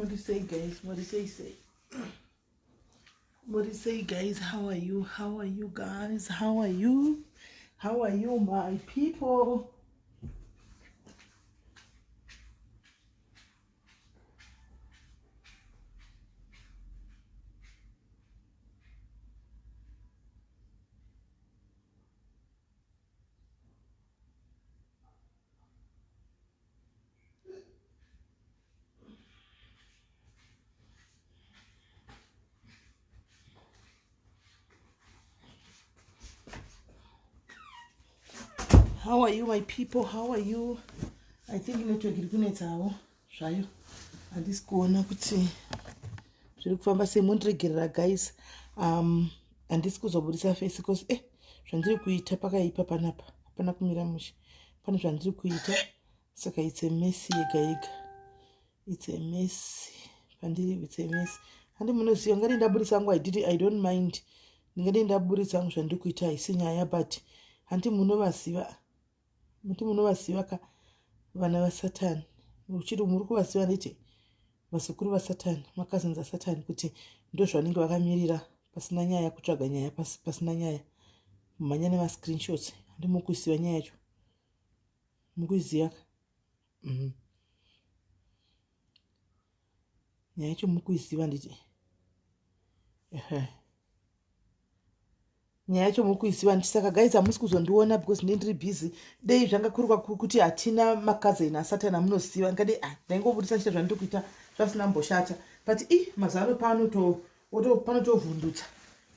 Muri sei guys? Muri sei sei? Muri sei guys? How are you? How are you guys? How are you? How are you my people? How are you my people? How are you? I think network iri kunetsawo zvayo. Handisi kuona kuti zviri kufamba sei mondiregerera guys. Um handisi kuzobudisa face because eh zvandiri kuita pakaipa panapa. Hapana kumira mushe. Pane zvandiri kuita saka it's a mess yega yega. It's a mess. Pandiri it's a mess. Handi munoziva ngati ndaburitsa hangu I did I don't mind. Ndingati ndaburitsa hangu zvandiri kuita haisi nyaya but handi munovaziva. Muti munovaziva ka vana vasatani. Uchiri muri kuvaziva nditi vazukuru vasatani, makazins asatani kuti ndozvanenge vakamirira pasina nyaya kutsvaga nyaya pasina nyaya. Kumhanya nemascreenshots. Handi mukuziva nyaya yacho. Mukuiziva ka? Mm. Nyaya yacho mukuiziva nditi. Ehe. Nyaya yacho muri kuiziva nditi saka guys hamusi kuzondiona because ndine ndiri busy. Dei zvanga kuri kwakuti hatina makazeni asatani amunoziva ndikadei ah ndaingobudisa ndichita zvandiri kuita zvasina mboshata. But i mazuva ano panoto panotovhundutsa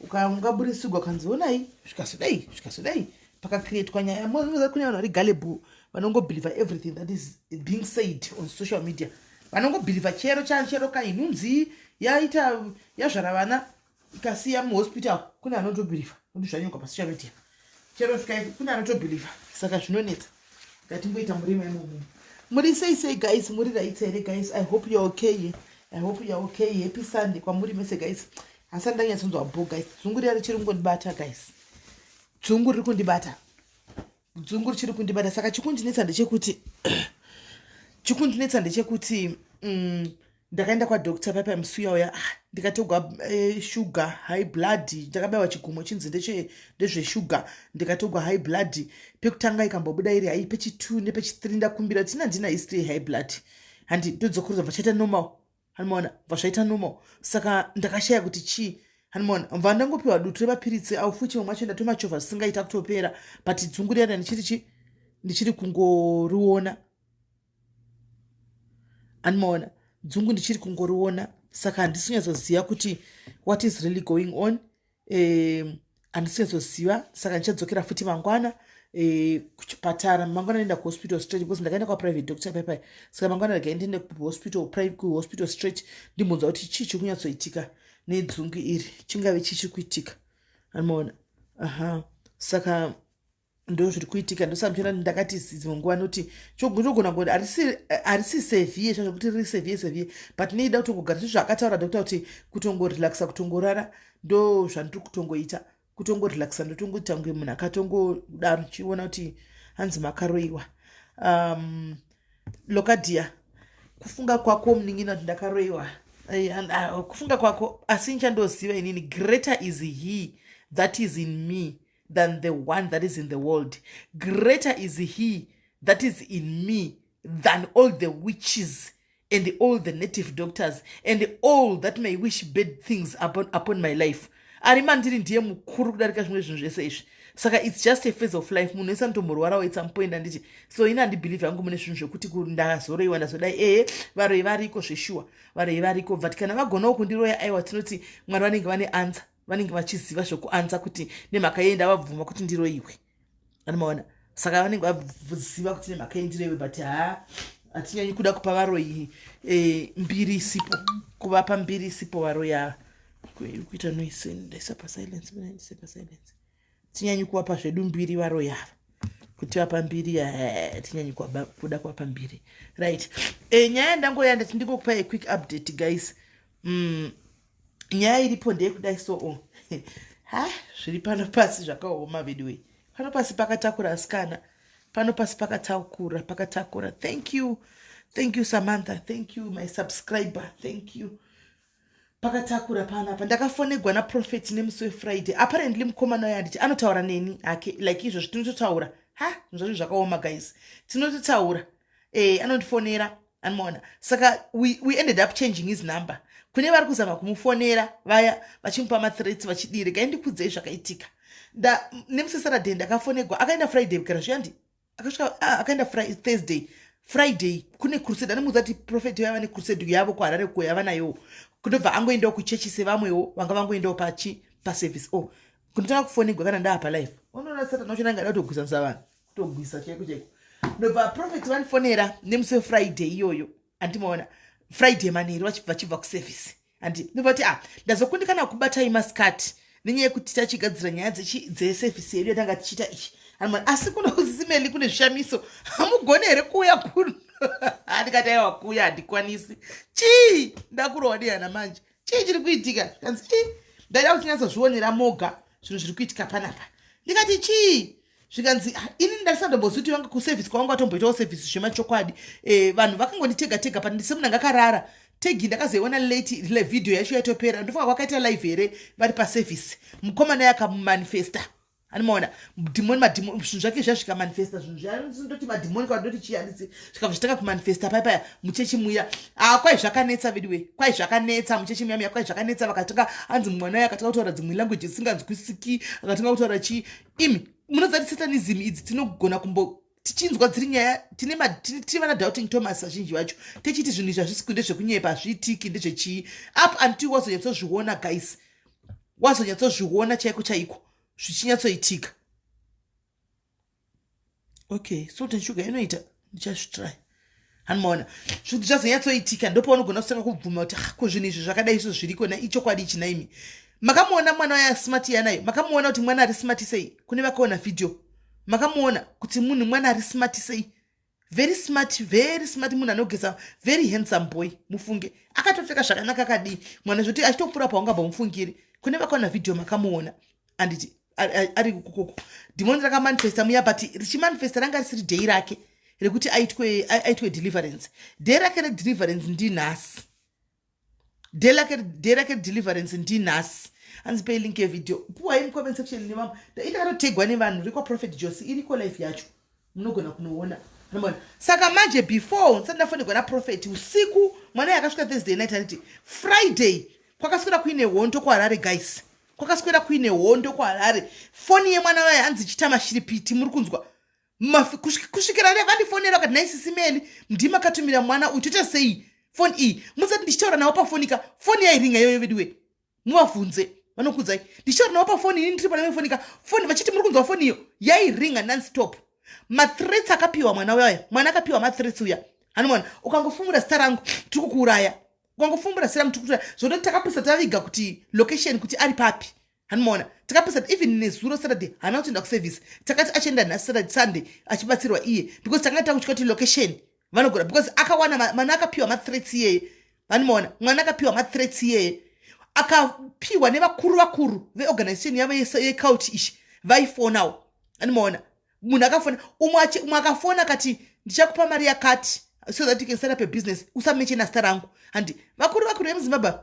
ungaburitsigwa kanzi onai zvikazodai zvikazodai pakacreatwa nyaya moziva kune vanhu vari gullible vanongobelieve everything that is being said on social media vanongobelieve chero chero kainhunzi yaita yazvara vana ikasiya muhospital kune anotobelieve kuti zvanyorwa pasocial media chero zvikai kune anotobelieve saka zvinonetsa ngatimboita murima imomo muri sei sei guys muri right here guys i hope you're okay i hope you're okay happy sunday kwamuri mese guys asi andanyatsonzwa bho guys dzungu riya richiri kungondibata guys dzungu riri kundibata dzungu richiri kundibata saka chikundinetsa ndechekuti chikundinetsa ndechekuti mm, ndakaenda kwadoctor paipai musi uya uya ah, ndikatogwa eh, sugar high blood ndakabaiwa chigumo chinzi ndezveshuga ndikatogwa high blood pekutanga ikambobuda iri hai pechi2 nepechi3 ndakumbira tina ndina history high blood handi ndodzokorodza bva chaita normal handimaona bva zvaita normal saka ndakashaya kuti chii handimaona bva ndangopiwa dutu remapiritsi au futi mamwe acho ndatomachovha zvisingaita kutopera but dzungu riyana ndichiri chi ndichiri kungoriona handimaona dzungu ndichiri kungoriona saka handisi kunyatsoziva kuti what is really going on handisi eh, kunyatsoziva saka ndichadzokera futi mangwana eh, kuchipatara mangwana ndienda kuhospital straight because ndakaenda kwaprivate doctor paipai saka mangwana regai ndiende kuhospital kuhospital straight ndimbonzwa kuti chii chiri kunyatsoitika nedzungu iri chingave chii chiri kuitika anomaona aha saka ndo zviri kuitika ndosamchona ndakati dzimwe nguva noti chogona kuti harisi severe zvazvo kuti riri severe severe but neida kutongogara sezvo akataura doctor kuti kutongorelaxa kutongorara ndo zvandiri kutongoita kutongorelaxa ndotongoita kunge munhu akatongodaro chiona kuti hanzi makaroiwa um, lokadia kufunga kwako munin'ina kuti ndakaroiwa ah, kufunga kwako asi nchandoziva inini greater is he that is in me than the one that is in the world. Greater is he that is in me than all the witches and all the native doctors and all that may wish bad things upon, upon my life. Ari mandiri ndiye mukuru kudarika zvimwe zvinhu zvese izvi. Saka it's just a phase of life. Munhu wese anotomborwarawo at some point anditi. So ini handibelieve hangu mune zvinhu zvekuti ndazoroiwa ndazodai. Ehe, varoyi variko zveshuwa. Varoyi variko but kana vagonawo kundiroya aiwa tinoti Mwari vanenge vane answer. Vanenge vachiziva zvekuanza kuti nemhaka yei ndavabvuma kuti ndiroiwe anomaona saka vanenge vaziva kuti nemhaka yei ndiroiwe but haa hatinyanyi kuda kupa varoyi e, mbiri isipo kuvapa mbiri isipo varoyi ava kuita noise ndaisa pasilence ndaisa pasilence tinyanyi kuvapa zvedu mbiri varoyi ava kuti vapa mbiri eh, tinyanyi kuda kuvapa mbiri right e, nyaya yandangoya ndati ndingokupa a quick update guys mm, nyaya iripo ndeyekudai so oh. ha zviri pano pasi zvakaoma veduwe pano pasi pakatakura asikana pano pasi pakatakura pakatakura thank you Thank you, Samantha. Thank you, my subscriber. Thank you. Pakatakura panapa ndakafonegwa naprophet nemusi weFriday. Apparently mukomana uyo, handiti anotaura neni hake like izvozvi tinototaura. Ha, zvacho zvakaoma, guys. Tinototaura, anondifonera, anomaona. Saka we ended up changing his number. Kune vari kuzama kumufonera vaya vachimupa mathreats vachidii, regai ndikudzei zvakaitika. Nemusi Saturday ndakafonegwa. Akaenda Friday kugara zviyandi, akasvika, akaenda Thursday. Friday kune crusade. Anomuudza kuti prophet yava necrusade yavo kuHarare ko yava nayowo. Kundobva angoendawo kuchechi sevamwewo vanga vangoendawo pachi paservice. O oh, kundotanga kufonegwa kana ndaapa live. Unoona Satani wacho nanga ada kutogwisanisa vanhu, kutogwisa chaiko chaiko. Ndobva prophet vandifonera nemusi weFriday iyoyo, andimaona, Friday manheru vachibva kuservice. Handi ndobva kuti, "Ah, ndazokundikana kubatai masikati nenyaya yekuti tachigadzira nyaya dzeservice yedu yatanga tichiita ichi." "Asi kuno kuSisimeli kune zvishamiso, hamugoni here kuuya kuno?" Ndikati, "Aiwa, kuuya handikwanisi. Chii? Ndakurohwa nehana manje. Chii chiri kuitika?" Kanzi, "I ndaida kuti nyatsozvionera moga zvinhu zviri kuitika panapa." Ndikati, "Chii?" Zvikanzi, "Ah, ini ndasandombozivi kuti vanga kuservice kwavanga vatomboitawo service zvemachokwadi. Vanhu vakangonditega tega but semunhu anga akarara tegi. Ndakazoiona late le video yacho yatopera. Ndofunga kwakaita live here vari paservice, mukomana yakamumanifesta. Anomaona dhimoni, madhimoni, zvinhu zvake zviya zvikamanifesta. Zvinhu zvandoti madhimoni kana ndoti chii, handisi, zvikabva zvitanga kumanifesta pai paya muchechi muya. Ah, kwai zvakanetsa veduwe, kwai zvakanetsa muchechi muya muya, kwai zvakanetsa. Vakatanga, hanzi mwana uyo akatanga kutaura dzimwe language dzisinganzwisiki, akatanga kutaura chii. Imi munoziva kuti satanism idzi tinogona kumbo tichinzwa dziri nyaya, tine vana doubting Thomas vazhinji vacho, tichiti zvinhu izvi hazvisi, ndezvekunyepa, hazviitiki, ndezvechii, up until wazonyatsozviona, guys, wazonyatsozviona chaiko chaiko zvichinyatsoitika. Okay, salt and sugar inoita, ndichazvitry. Hanimaona zvinhu zvazonyatsoitika, ndopaunogona kutanga kubvuma kuti, "Ah, ko zvinhu izvi zvakadai izvo zviriko na ichokwadi ichi?" Naimi makamuona mwana waya smart yanayo, makamuona kuti mwana ari smart sei? Kune vakaona video, makamuona kuti munhu mwana ari smart sei? Very smart, very smart, munhu anogeza, very handsome boy. Mufunge akatopfeka zvakanaka kadii mwana, zvoti achitopfuura paungabva mufungiri. Kune vakaona video makamuona, anditi ari kukoko dhimoni rakamanifesta muya, but richimanifesta ranga risiri day rake rekuti aitwe deliverance. Day rake redeliverance ndinhasi, day rake redeliverance ndinhasi. Hanzi pei link yevideo. Puwai mucomment section nevamwe. Indakatotegwa nevanhu rekwaProphet Josi, iriko live yacho, munogona kunoona. Unoona? Saka manje before ndisati ndafonegwa naprophet usiku, mwana yakasvika Thursday night, anditi Friday kwakaswera kuine hondo kuHarare, guys, kwakaswera kuine hondo kuHarare. Foni yemwana wayo hanzi ichiita mashiripiti. Muri kunzwa? Kusvikira vandifonera vakati, "Nhai Sisimeli, ndimakatumira mwana uyu, toita sei foni iyi?" Musati ndichitaura navo pafonika, foni yairinga iyoyo veduwe. Muvabvunze, vanokudzai. Ndichitaura navo pafoni, ini ndiri pane fonika, foni vachiti, "Muri kunzwa foni iyo?" Yairinga nonstop. Mathreats akapiwa mwana uyaya, mwana akapiwa mathreats uya, hanomwana, "Ukangofumura zita rangu tiri kukuuraya, ukangofumbura zita rangu tiri kukuuraya." Zvonoti takapisa taviga kuti location kuti ari papi. Hanimaona takapisa even nezuro Saturday haana kutoenda kuservice. Takati achienda nhasi Saturday, Sunday achibatsirwa iye, because tanga takutya kuti location vanogona, because akawana mwana akapiwa mathreats iyeye. Vanimaona mwana akapiwa mathreats iyeye, akapiwa nevakuru vakuru veorganization yavo yecult ishi, vaifonawo. Animaona munhu akafona umwe, umwe akafona akati, "Ndichakupa mari yakati so that you can start up a business, usamentiona zita rangu." Handi vakuru vakuru vemuZimbabwe,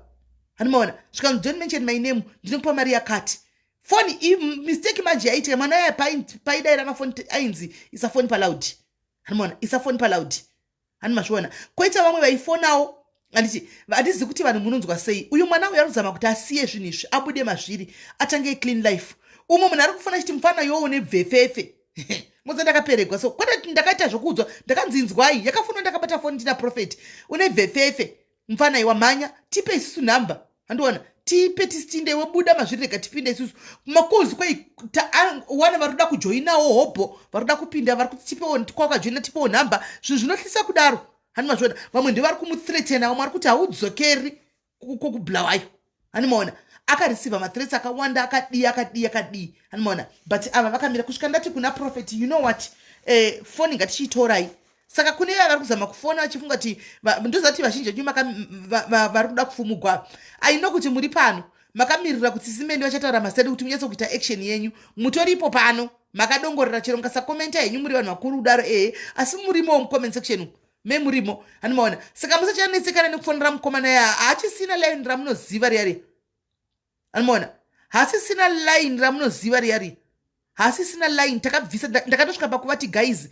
hanimaona zvikanzi, "Don't mention my name, ndinokupa mari yakati." Foni mistake manje yaitika, mwana uya paidayira mafoni ainzi, "Isa foni paloud." Hanimaona, "Isa foni paloud." Hani mazviona? Koita vamwe vaifonawo. Handiti handizivi kuti vanhu munonzwa sei. Uyu mwana uyu arikuzama kuti asiye zvinhu izvi, abude mazviri, atange clean life. Umwe munhu ari kufona chiti, "Mufana yowo nebvefefe." Moza ndakaperegwa so kwete, ndakaita zvokuudzwa, ndakanzinzwai yakafona, ndakabata foni ndina prophet, "Une bvefefe mufana iwa, mhanya tipe isusu nhamba." Handiona tipe tisitinde webuda mazviri, rega tipinde isusu makozi kwei wana vari kuda kujoinawo hobho, vari kuda kupinda, vari kuti tipewo, kwakajoina tipewo nhamba. Zvinhu zvinohlisa kudaro, hani mazviona? Vamwe ndevari kumuthreatena, vamwe vari kuti haudzokeri kokubulawayo. Hani maona akareceiva mathreats akawanda, akadii, akadii, akadii. Hani maona? But ava vakamira kusvika ndati kuna prophet, "You know what, foni ngatichiitorai." Saka kune vaya vari kuzama kufona vachifunga kuti ndoziva kuti vazhinji venyu vari kuda kufumugwa, aino kuti muri pano makamirira kuti Sisimeli vachataura mazita kuti munyatso kuita action yenyu. Mutoripo pano makadongorera, chero mukasakomenta henyu, muri vanhu vakuru kudaro, ehe, asi murimowo mucomment section umu. Memurimo, handimaona. Saka musachanetsekana nekufonera mukomana ya, haachisina line ramunoziva riya riya, handimaona. Hasisina line ramunoziva riya riya, hasisina line. Takabvisa, ndakatosvika pakuvati, guys,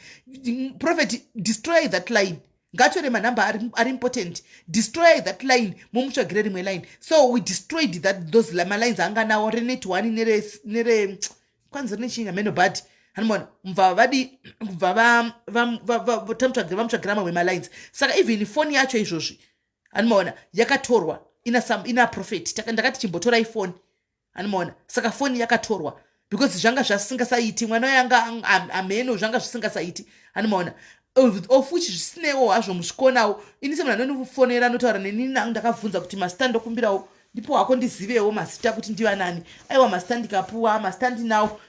prophet, destroy that line, ngatore manhamba ari important, destroy that line, mumutsvagire rimwe line. So we destroyed that, those malines anga nawo, renet one nere kwanzi rine chinyi, hameno, but hanimona mubva vadi kubva tamutsvagira, vamutsvagira mamwe malines. Saka even foni yacho izvozvi, handimaona, yakatorwa ina prophet. Ndakati chimbotorai foni, handimaona. Saka foni yakatorwa because zvanga zvasingasaiti, mwana yanga amheno, zvanga zvisingasaiti, handimaona. Of which zvisinewo hazvo musvikonawo. Ini semunhu anondifonera, anotaura neni, ndakabvunza kuti mazita ndokumbirawo, ndipo hako ndizivewo mazita kuti ndivanani. Aiwa, mazita ndikapuwa, mazita ndinawo,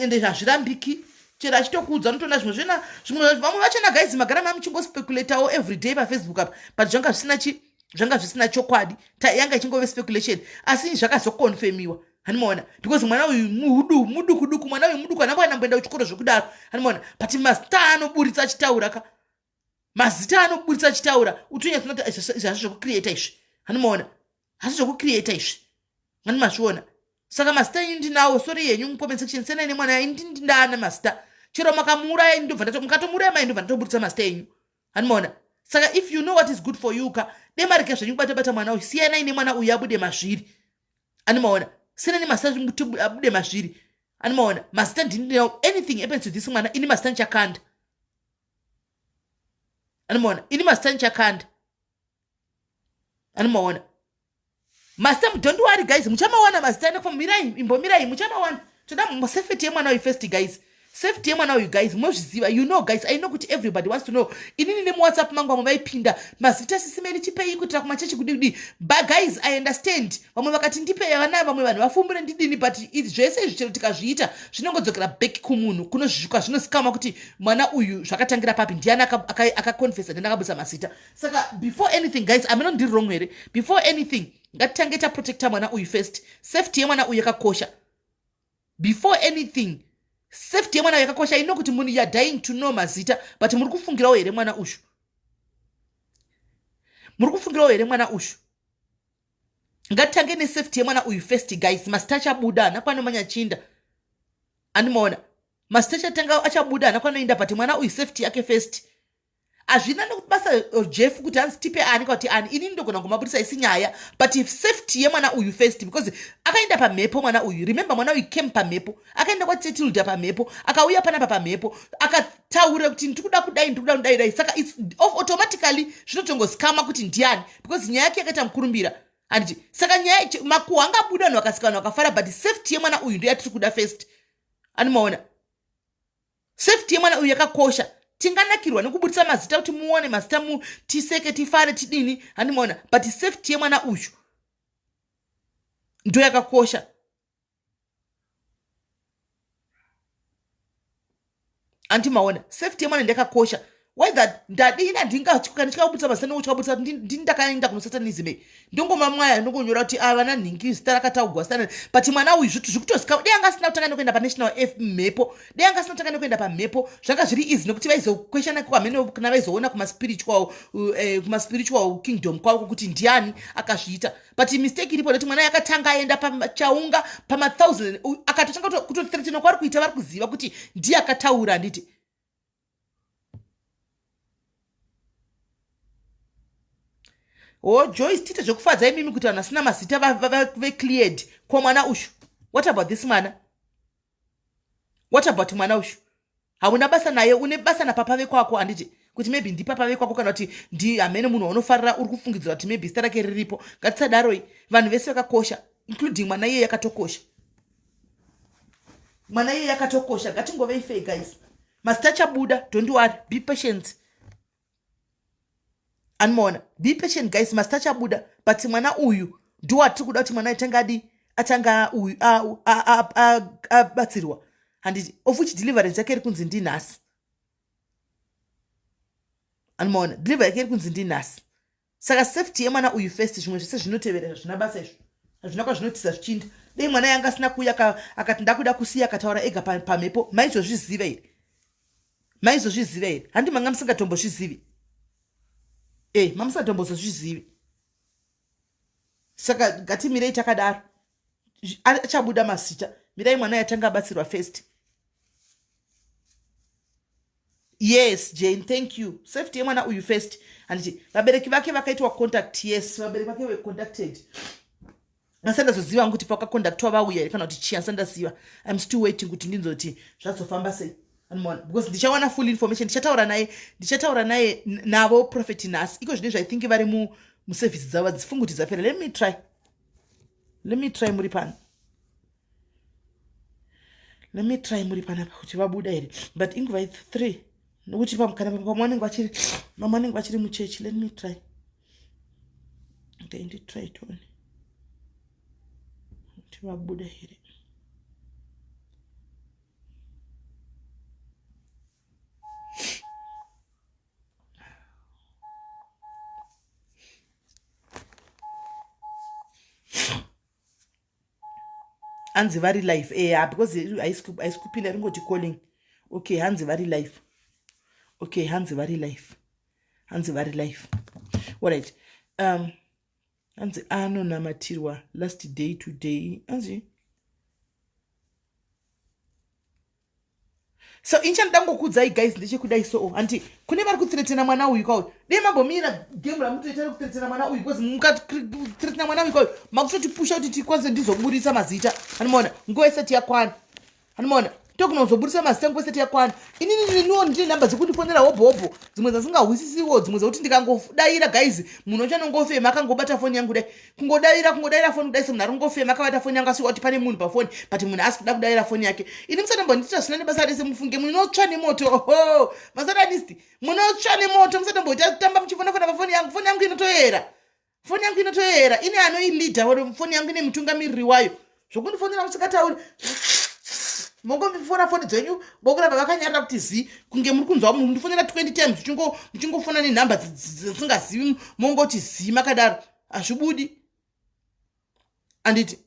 ende hazvirambiki. Chero achitokuudza, unotoona zvimwe zvena zvimwe, vamwe vachona, guys, magara mamuchingospekulatawo everyday paFacebook apa, but zvanga zvisina chi zvanga zvisina chokwadi, yanga ichingove speculation, asi zvakazokonfemiwa, handimaona, because mwana uyu mudu muduku duku, mwana uyu muduku, anambo anamboenda kuchikoro zvekudaro, handimaona. But mazita anoburitsa achitaura ka, mazita anoburitsa achitaura, utonyatsonati zvazvo zvekucreata izvi, handimaona, hasi zvekucreata izvi, handimazviona. Saka mazita enyu ndinawo. Sorry yenyu mucomment section, senai nemwana, ini ndindana mazita. Chero makamuuraya, ndobva mukatomuuraya mai, ndobva ndatoburitsa mazita enyu, handimaona. Saka if you know what is good for you ka, demarike zvenyu kubata bata mwana uyu, siyanai nemwana uyu abude mazviri, handimaona. Siyanai nemazita abude mazviri, handimaona. Mazita ndindinawo. Anything happens to this mwana, ini mazita ndichakanda, handimaona. Ini mazita ndichakanda, handimaona mazita. Don't worry guys, muchamawana mazita. Nekumirai, imbomirai, muchamawana. Toda safety yemwana uyu first, guys, safety yemwana uyu, guys. Mozviziva, you know, guys, I know kuti everybody wants to know. Inini nemuWhatsApp mangu vamwe vaipinda, mazita sisimeri chipei kuitira kumachechi kudi kudi. But guys, I understand, vamwe vakati ndipei vana, vamwe vanhu vafumbure ndidini, but zvese izvi chero tikazviita zvinongodzokera back kumunhu kunozvisvika, zvinozikamwa kuti mwana uyu zvakatangira papi, ndiani akaconfessa, ndiani akabudisa mazita. Saka before anything, guys, ameno ndiri wrong here? Before anything, ngatitange taprotecta mwana uyu first. Safety yemwana uyu yakakosha. Before anything, safety yemwana yakakosha. Ino kuti munhu, you are dying to know mazita, but muri kufungirawo here mwana uyu? Muri kufungirawo here mwana uyu? Ngatitange nesafety yemwana uyu first, guys. Mazita achabuda, hana kwanomanyachinda, andimaona. Mazita achatanga achabuda, hana kwanoenda, but mwana uyu safety yake first. Hazvina nekuti basa, Jeff, kuti hanzi tipe ani kana kuti ani. Inini ndogona kumabudisa, isi nyaya, but if safety yemwana uyu first, because akaenda pamhepo mwana uyu. Remember, mwana uyu came pamhepo, akaenda kwaTetilda pamhepo, akauya panapa pamhepo, akataura kuti ndikuda kudai, ndikuda kudai dai. Saka its automatically zvinotongosikama kuti ndiani, because nyaya yake yakaita mukurumbira, handiti? Saka nyaya makuhwa angabuda, vanhu vakasika, vanhu vakafara, but safety yemwana uyu ndoyatiri kuda first, animaona. Safety yemwana uyu yakakosha. Tinganakirwa nekubudisa mazita kuti muone mazita, tiseke, tifare, tidini, handimaona, but safety yemwana uyu ndo yakakosha. Andimaona, safety yemwana ndiyakakosha. Whether ndadini, handingakana ndichikabudisa mazita, ndokuchikabudisa ndini ndakaenda kunosatanism, ndongomamwaya, ndongonyora kuti ava nanhingi, zita rakataugwa zita, but mwana uyu zvikutozika. Dei anga asina kutanga nekuenda panational f mhepo, dei anga asina kutanga nekuenda pamhepo, zvanga zviri easy, nekuti vaizokweshana kwamhene kana vaizoona kumaspiritual kingdom kwavo kuti ndiani akazviita. But mistake iripo nekuti mwana yakatanga aenda pachaunga pamathousand, akatotanga kutothreatena kwaari kuita, vari kuziva kuti ndiye akataura, handiti? O Joyce, tiite zvekufadza imimi kuti vanhu vasina mazita vecleared. Ko mwana uyu? What about this mwana? What about mwana uyu? Hauna basa naye, une basa napapa vekwako, handiti? Kuti maybe ndipapa vekwako, kana kuti ndi hamene munhu waunofarira, uri kufungidzira kuti maybe zita rake riripo. Ngatisadaroi, vanhu vese vakakosha, including mwana iyeye yakatokosha, mwana iyeye yakatokosha. Ngatingovei fair, guys. Mazita achabuda, don't worry, be patient, animaona. Be patient, guys, mazita achabuda, but mwana uyu ndo atiri kuda kuti mwana atanga adi atanga uyu abatsirwa, handiti? Of which deliverance yake iri kunzi ndinhasi, animaona. Delivery yake iri kunzi ndinhasi. Saka safety yemwana uyu first, zvimwe zvese zvinoteverera zvina basa izvo, hazvina kwazvinotisa zvichinda. Dei mwana yanga asina kuuya akati ndakuda kusiya, akataura ega pamhepo, maizozviziva here? Maizozviziva here? Handi manga musingatombozvizivi? E mamusatombozozvizivi. Saka ngatimirei takadaro, achabuda mazita. Mirai mwana yatanga abatsirwa first. Yes Jane, thank you. Safety yemwana uyu first. Handiti vabereki vake vakaitwa contact? Yes, vabereki vake were contacted. Asi ndazoziva hangu kuti pakaconductwa vauya here kana kuti chii, asi ndaziva. I'm still waiting kuti ndinzoti zvazofamba sei. Andimaona, because ndichawana full information. Ndichataura naye, ndichataura naye navo prophet nhasi. Iko zvine zvaI think vari muservice dzavo, dzifungu kuti dzapera. Let me try, let me try muri pano, let me try muri panapa kuti vabuda here. But inguva 3, nokuti kana pamwe vanenge vachiri, vamwe vanenge vachiri muchechi. Let me try. Okay, nditry tione kuti vabuda here. Hanzi vari life. Eya, because haisi kupinda, ringoti calling. Okay, hanzi vari life. Okay, hanzi vari life, hanzi vari life. Alright. Hanzi anonamatirwa last day today, hanzi. So ini chandoda ngokuudzai guys ndechekudai. So hanti kune vari kuthreatena mwana uyu kauyu, dei mambomira game ramutoita rekuthreatena mwana uyu, because mukathreatena mwana uyu kauyu, makutotipusha kuti tikwanise ndizoburitsa mazita. Anomaona nguva isati yakwana, anomaona tokunozoburitsa mazita nguva isati yakwana. Inini niniwo ndine nhamba dzekundifonera hobho hobho, dzimwe dzasingahwisisiwo, dzimwe dzekuti ndikangodayira guys, munhu wacho anongofema akangobata foni yangu. Dai kungodavira, kungodavira foni kudai semunhu ari kungofema akabata foni yangu, asiwa kuti pane munhu pafoni, but munhu asi kuda kudavira foni yake. Ini musatombondiita zvisina nebasa rese, mufunge munotsva nemoto. Oho, masatanist, munotsva nemoto. Musatomboita tamba muchifonafona pafoni yangu. Foni yangu inotoyera, foni yangu inotoyera, ine anoilidha foni yangu, ine mutungamiriri wayo. Zvokundifonera musingatauri, mongomifona foni dzenyu, vokuramba vakanyarira kuti zi kunge muri kunzwa munhu ndifonera 20 times, muchingofona nenhamba dzisingazivi, mongoti zi makadaro, hazvibudi, anditi?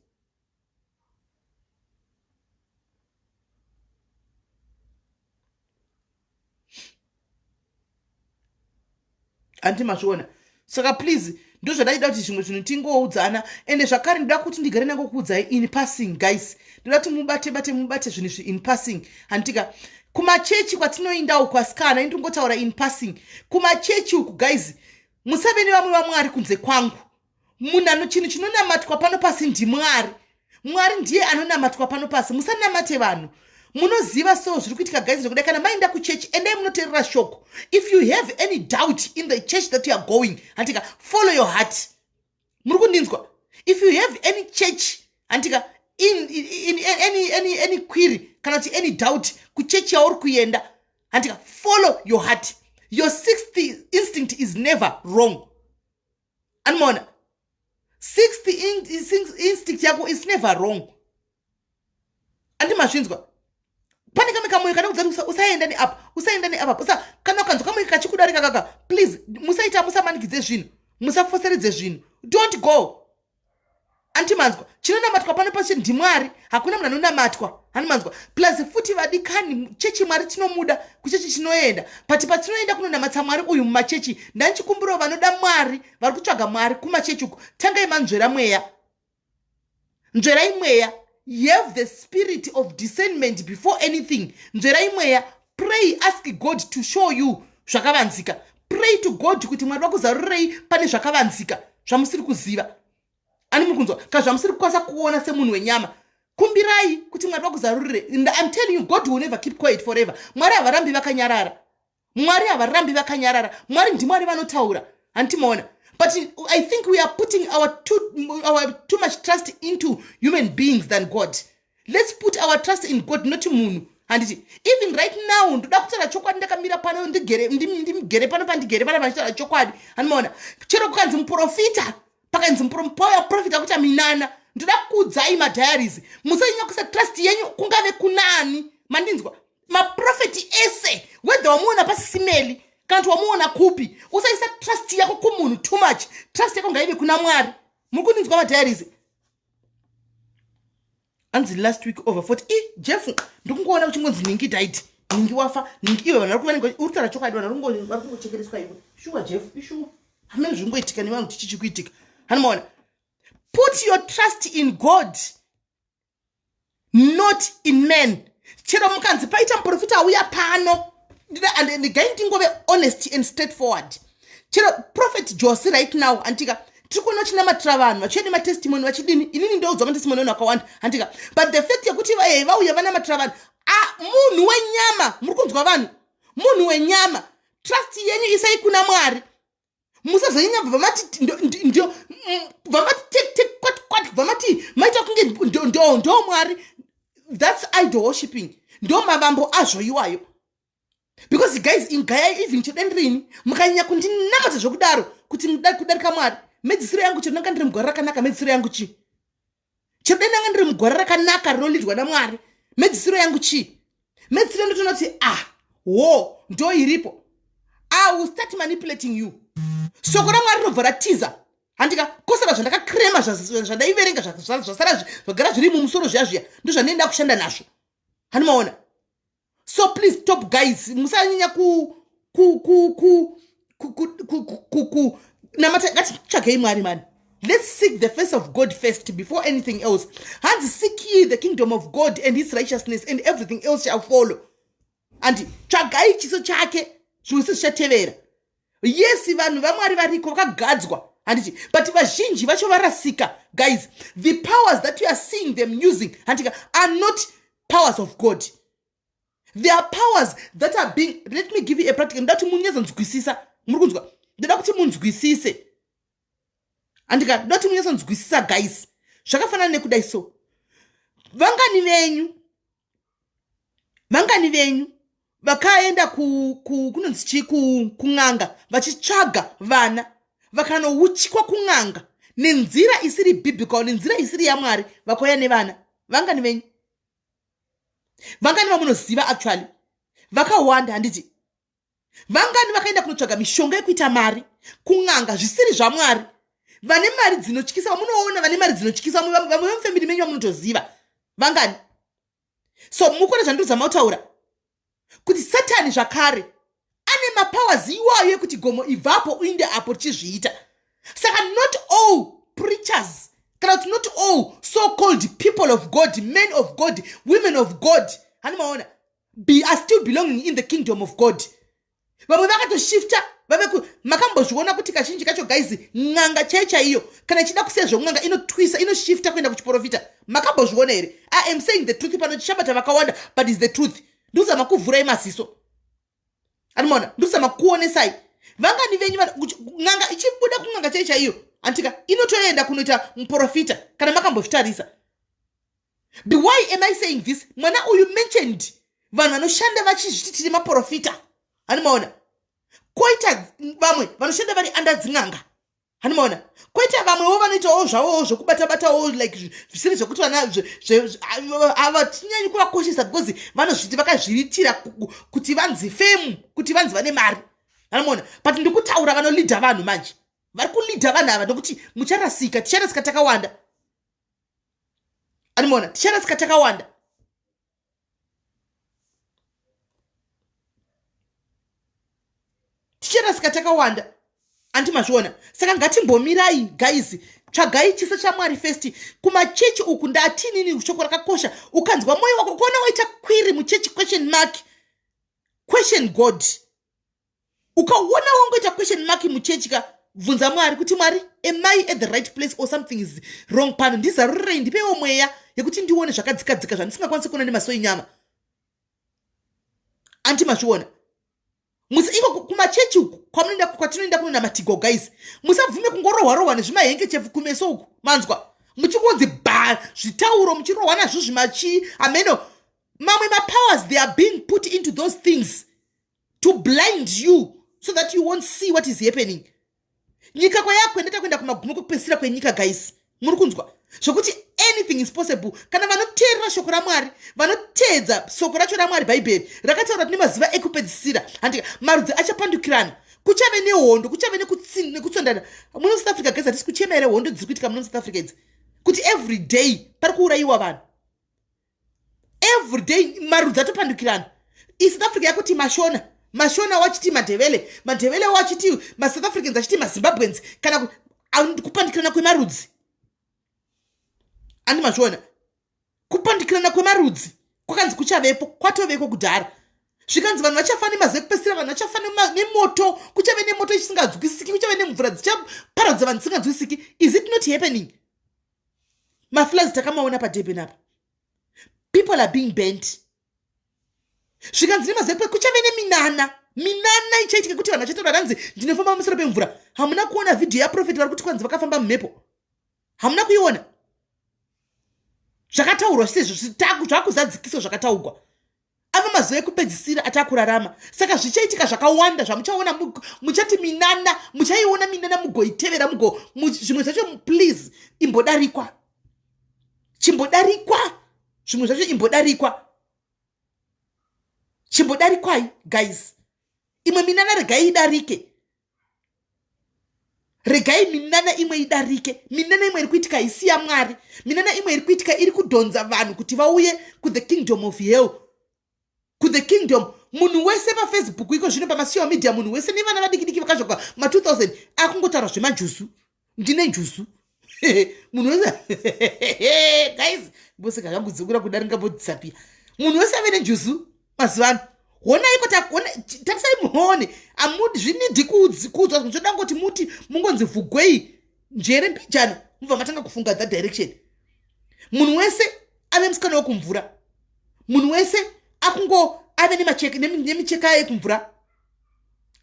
Handiti mazviona? Saka please, ndozvandaida kuti zvimwe zvinhu tingoudzana. Ende zvakare ndoda kuti ndigare nangokuudzai in passing guys, ndoda kuti mubate bate, mubate zvinhu izvi in passing, handitika? Kumachechi kwatinoinda uku, asikana, indingotaura in passing, kumachechi uku guys, musave nevamwe vamwari kunze kwangu. Munhu, chinhu chinonamatwa pano pasi ndiMwari. Mwari ndiye anonamatwa pano pasi, musanamate vanhu. Munoziva so zviri kuitika guys zvekuda, kana maenda kuchechi, endai munoteerera shoko. If you have any doubt in the church that you are going, handika, follow your heart. Muri kundinzwa? If you have any church, handika, in any query kana kuti any doubt kuchechi yauri kuenda, handika, follow your heart. Your sixth instinct is never wrong. Anomaona sixth instinct yako is never wrong. Andi mazvinzwa? Pane kamwe kamwoyo kana kudza usaenda neapa, usaenda neapa, usa. Kana ukanzwa kamwe kachikudarika kaka, please musaita, musamanikidze zvinhu, musafoseredze zvinhu. Don't go. Andimanzwa? Chinonamatwa pano pasi ndiMwari, hakuna munhu anonamatwa. Handimanzwa? Plus futi vadikani, chechi Mwari tinomuda, kuchechi chinoenda, but patinoenda kunonamatsa Mwari uyu mumachechi, ndanchikumbirawo vanoda Mwari, vari kutsvaga Mwari kumachechi uku, tangai manzvera mweya, nzverai mweya. Have the spirit of discernment before anything. Nzverai mweya, pray, ask God to show you zvakavanzika. Pray to God kuti Mwari vakuzarurei pane zvakavanzika zvamusiri kuziva. Ani muri kunzwa? Kana zvamusiri kukwanisa kuona semunhu wenyama, kumbirai kuti Mwari vakuzarurire. I'm telling you, God will never keep quiet forever. Mwari havarambi vakanyarara, Mwari havarambi vakanyarara. Mwari ndiMwari vanotaura, handimaona? But I think we are putting our too much trust into human beings than God. Let's put our trust in God, not munhu, handiti? Even right now ndoda kutaura chokwadi, ndakamira pano, ndimugere pano, pandigere pana, pandichitaura chokwadi, handimaona? Chero kukanzi muprofita, pakanzi muprofita kuita minana, ndoda kuudzai madiaries, musanyanya kuisa trust yenyu kungave kunani. Mandinzwa? Maprofeti ese, whether wamuona pasisimeli kana kuti wamuona kupi, usaisa trust yako kumunhu too much. Trust yako ngaive kuna Mwari. Muri kundinzwa madiaries? Anzi last week over 40. I Jeff, ndikungoona uchingonzi ningi died, ningi wafa, ningi. Iwe, vanhu vari kutaura chokwadi, vanhu vari kungochekereswa. Iwe, shuwa Jeff, ishuwa. Hamene zvingoitika nevanhu kuti chichi kuitika. Hanomaona, put your trust in God, not in men. Chero mukanzi paita muprofita auya pano, gai ndingove honest and straightforward. Chero Prophet Josi right now, antika, tiri kuona vachinamatira vanhu, vachienda nematestimony, vachidini. Inini ndoudzwa matestimony vanhu akawanda, handika? But the fact yekuti vauya vanamatira vanhu, munhu wenyama, muri kunzwa vanhu, munhu wenyama. Trust yenyu isai kuna Mwari. Musazonyanya bva mati ndio, bva mati tek tek kwat kwat, bva mati maita kunge ndo Mwari. That's idol worshipping, ndo mavambo azvo iwayo. Because guys, ingaya even chedendirini, mukanyanya kundinamata zvokudaro kuti kudarika Mwari, medzisiro yangu, chero ndanga ndiri mugwara rakanaka, medzisiro yangu chii? Chero dai ndanga ndiri mugwara rakanaka rinolidwa naMwari, medzisiro yangu chii? Medzisiro ndotoona kuti, ah, wo ndo iripo. I will start manipulating you. Soko raMwari rinobva ratiza, handika? Kosara zvandakakrema, zvandaiverenga, zvasara zvagara zviri mumusoro zviya zviya, ndo zvandinoenda kushanda nazvo, hanimaona? So please stop, guys. Musanyanya ku ku ku ku ku ku namata. Ngatitsvagei Mwari mani. Let's seek the face of God first before anything else. Hanzi, "Seek ye the kingdom of God and his righteousness, and everything else shall follow." Andi tsvagai chiso chake, zvimwe sezvichatevera. Yes, vanhu vaMwari variko vakagadzwa, handiti? But vazhinji vacho varasika, guys. The powers that you are seeing them using, handika, are not powers of God. There are powers that are being, let me give you a practical. Ndoda kuti munyazonzwisisa. Muri kunzwa? Ndoda kuti munzwisise, handika? Ndoda kuti munyazonzwisisa, guys. Zvakafanana nekudai so, vangani venyu vakaenda kunonzi chii, kun'anga vachitsvaga vana, vakanouchikwa kun'anga nenzira isiri biblical, nenzira isiri yaMwari, vakauya nevana? Vangani venyu? Vangani vamunoziva? Actually vakawanda, handiti? Vangani vakaenda kunotsvaga mishonga yekuita mari kun'anga zvisiri zvaMwari, vane mari dzinotyisa, vamunoona vane mari dzinotyisa, vamwe vemufamily menyu vamunotoziva? Vangani? So mukona zvandiri kutaura kuti Satani zvakare ane mapowers iwayo ekuti gomo ibvapo uinde apo, tichizviita. Saka not all preachers, kana kuti not all so called people of God, men of God, women of God, hani maona, are still belonging in the kingdom of God. Vamwe vakatoshifta vave. Makambozviona kuti kazhinji kacho, guys, n'anga chai chaiyo kana ichida kusiya zvekun'anga inotwisa, inoshifta kuenda kuchiprofita? Makambozviona here? I am saying the truth pano, chichabata vakawanda, but is the truth. Ndikuzama kuvhurai maziso, animaona? Ndikuzama kuonesai. Vangani venyu n'anga ichibuda kun'anga chai chaiyo, antika, inotoenda kunoita muprofita, kana makambozvitarisa? But why am I saying this? Mwana uyu mentioned vanhu vanoshanda vachizviti tiri maprofita, hanimaona? Koita vamwe vanoshanda vari under dzin'anga, hanimaona? Koita vamwewo vanoitawo zvavowo zvokubata-batawo, like zvisiri zvekuti vana havatinyanyi kuvakoshesa, because vanozviti vakazviitira kuti vanzi fame, kuti vanzi vane mari, hanimaona? But ndikutaura vanolidha vanhu manje, vari kulidha vanhu ava, nokuti mucharasika, ticharasika takawanda, animaona? Ticharasika takawanda. Ticharasika takawanda, andi mazviona? Saka ngatimbomirai, guys. Tsvagai chiso chaMwari first. Kumachechi uku, ndatinini shoko rakakosha. Ukanzwa mwoyo wako kuona waita query muchechi, question mark, question God. Ukaona wangoita question mark muchechi ka, bvunza Mwari kuti, "Mwari, am I at the right place or something is wrong pano? Ndizarurirei, ndipeiwo mweya yekuti ndione zvakadzikadzika zvandisingakwanisi kuona nemaso enyama." Anti mazviona? Iko kumachechi uku kwamunoenda, kwatinoenda kunonamatigwa, guys, musabvume kungorohwa rohwa nezvimahengechefu kumeso uku. Manzwa? Muchingonzi ba zvitauro, muchirohwa nazvo zvimachi ameno. Mamwe mapowers, they are being put into those things to blind you so that you won't see what is happening. Nyika kwayakuenda, kuenda kumagumo kwekupedzisira kwenyika, guys. Muri kunzwa zvokuti anything is possible kana vanoteerera shoko raMwari, vanoteedza shoko racho raMwari. Bhaibheri rakataura tine mazuva ekupedzisira, handika? Marudzi achapandukirana, kuchave nehondo, kuchave nekutsondana. Muno South Africa, guys, hatisi kuchema here hondo dziri kuitika muno South Africa idzi, kuti every day pari kuurayiwa vanhu, every day marudzi atopandukirana? ISouth Africa yakuti Mashona, Mashona wachiti Mandevele, Mandevele wachiti maSouth Africans, achiti maZimbabweans, kana kupandikirana kwemarudzi. Andi mazviona, kupandikirana kwemarudzi kwakanzi kuchavepo, kwatoveko kudhara. Zvikanzi vanhu vachafa nemazuva ekupedzisira, vanhu vachafa nemoto, kuchave nemoto ichisinganzwisisiki, kuchave nemvura dzichaparadza vanhu dzisinganzwisisiki. Is it not happening? Mafloods takamaona paDurban apa, people are being bent. Zvikanzi nemazuva kuchave neminana, minana ichaitika kuti vanhu vachataura ranzi ndinofamba pamusoro pemvura. Hamuna kuona vhidhiyo yaprofeti vari kuti kwanzi vakafamba mumhepo? Hamuna kuiona? Zvakataurwa sezvo zvakuzadzikiswa zvakataurwa. Ava mazuva ekupedzisira atakurarama, saka zvichaitika zvakawanda zvamuchaona. Muchati minana, muchaiona minana, mugoitevera, mugo zvimwe zvacho. Please, imbodarikwa, chimbodarikwa, zvimwe zvacho imbodarikwa, chimbodarikwai guys. Imwe minana regai idarike, regai minana imwe idarike. Minana imwe iri kuitika isi yaMwari, minana imwe iri kuitika iri kudhonza vanhu kuti vauye kuthe kingdom of hell, kuthe kingdom. Munhu wese paFacebook iko zvino, pamasocial media, munhu wese nevana vadiki diki vakazvakwa ma2000 akungotaura zvemajuzu. Ndine njuzu. Munhu wese, guys, mboseka zvangu dzokura kuda ringambodisapia. Munhu wese ave nenjuzu mazuva ano. Honaiko, tarisai muone. Zvinidhi kuudzwa, zvoda ngoti muti mungonzi vhugwei njere mbijana, mubva matanga kufunga that direction. Munhu wese ave musikana wekumvura, munhu wese akungo ave nemicheka yekumvura.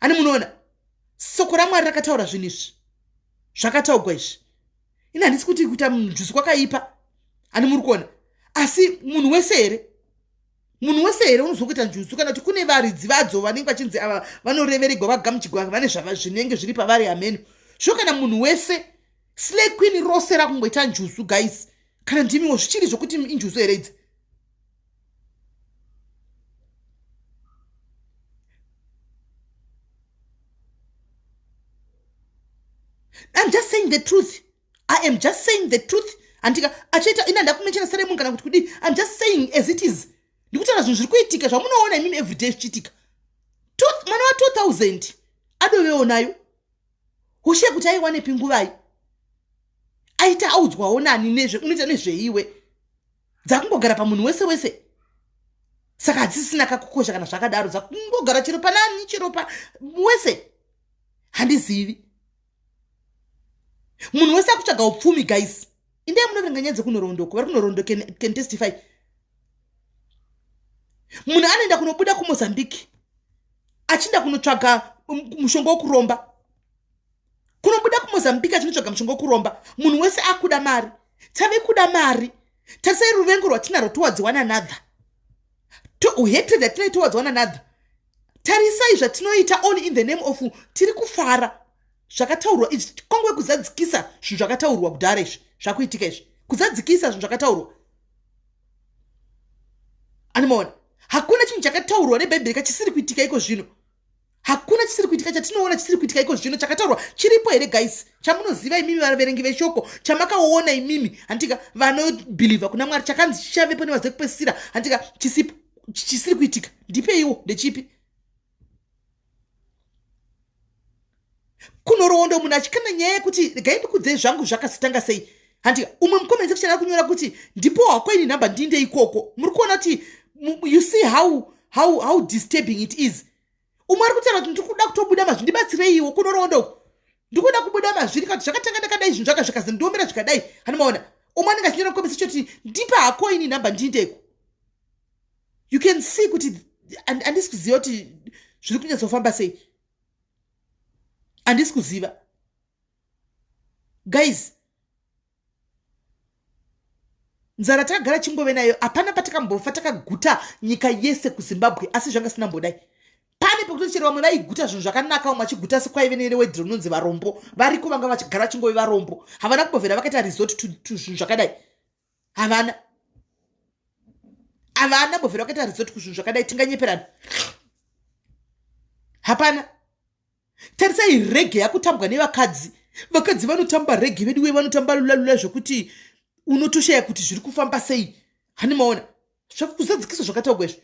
Ani munoona soko raMwari rakataura zvinhu izvi, zvakataugwa izvi. Ini handisi kuti kuita njuzu kwakaipa, ani muri kuona? Asi munhu wese here, munhu wese here unozwa kuita njuzu, kana kuti kune varidzi vadzo vanenge vachinzi ava vanoreveregwa, vagamuchigwa, vane zvinenge zviri pavari hameno zvo? Kana munhu wese, slay queen rose rakungoita njuzu, guys, kana ndimiwo, zvichiri zvokuti injuzu here idzi? I'm just saying the truth. I am just saying the truth. Andika achaita ina ndakumenshena sere munhu kana kuti kudii. I'm just saying as it is. Ndikutaura zvinhu zviri kuitika zvamunoona imimi everyday zvichiitika. Mwana wa 2000 adovewo nayo. Hoshe kuti aiwanepi nguvai? Aita audzwawo nani nezve unoita nezveiwe? Dzakungogara pamunhu wese wese, saka hadzisisina kakukosha kana zvakadaro. Dzakungogara chero panani, chero pa wese. Handizivi, munhu wese akutsvaga upfumi, guys. Indai munoverenga nyaya dzekunhorondoko, vari kunhorondo can testify. Munhu anoenda kunobuda kuMozambique achinda kunotsvaga mushonga wekuromba, kunobuda kuMozambique achinotsvaga mushonga wekuromba. Munhu wese akuda mari, tave kuda mari. Tarisai ruvengo rwatinarwo towards one another, hatred yatinoita towards one another. Tarisai zvatinoita all in the name of tiri kufara. Zvakataurwa izvi kwangove kuzadzikisa zvinhu zvakataurwa kudhara. Izvi zvakuitika izvi, kuzadzikisa zvinhu zvakataurwa. Animaona, hakuna chinhu chakataurwa neBhaibheri kachisiri kuitika iko zvino. Hakuna chisiri kuitika chatinoona chisiri kuitika iko zvino. Chakataurwa chiripo here, guys, chamunoziva imimi vaverengi veshoko, chamakaona imimi, handika, vanobhilivha kuna Mwari, chakanzi chichavepo nemazuva ekupedzisira, handika, chisipo, chisiri kuitika? Ndipeiwo, ndechipi? Kunhoroondo munhu achikanda nyaya yekuti, regai ndikudzei zvangu zvakazotanga sei, handika. Umwe mucomment section ari kunyora kuti ndipo hakwaini nhamba ndinde ikoko. Muri kuona kuti, you see how disturbing it is? Umwe ari kutaura kuti ndiri kuda kutobuda mazviri, ndibatsireiwo. Kunhoroondo uku ndikuda kubuda mazviri kuti zvakatanga ndakadai, zvinhu zvaka zvikazondiomera zvikadai. Hanimaona umwe anenge achinyora mucomment section kuti ndipe hakoini nhamba ndindeko. You can see kuti handisi kuziva kuti zviri kunyatsofamba sei, handisi kuziva, guys. Nzara takagara chingove nayo, hapana patikambofa takaguta nyika yese kuZimbabwe, asi zvanga sina mbodai. Pane pekuti chero vamwe vaiguta zvinhu zvakanaka, vamwe vachiguta sekwaive nerewedhi rinonzi varombo variko, vanga vachigara vachingove varombo, havana kumbovhera vakaita resort to zvinhu zvakadai. Havana mbovhera vakaita resort kuzvinhu zvakadai. Tinganyeperana? Hapana. Tarisai reggae yakutambwa nevakadzi. Vakadzi vanotamba reggae vedu we, vanotamba lulalula zvekuti unotoshaya kuti zviri kufamba sei. Hani maona zvakuzadzikisa zvakataurwa izvi.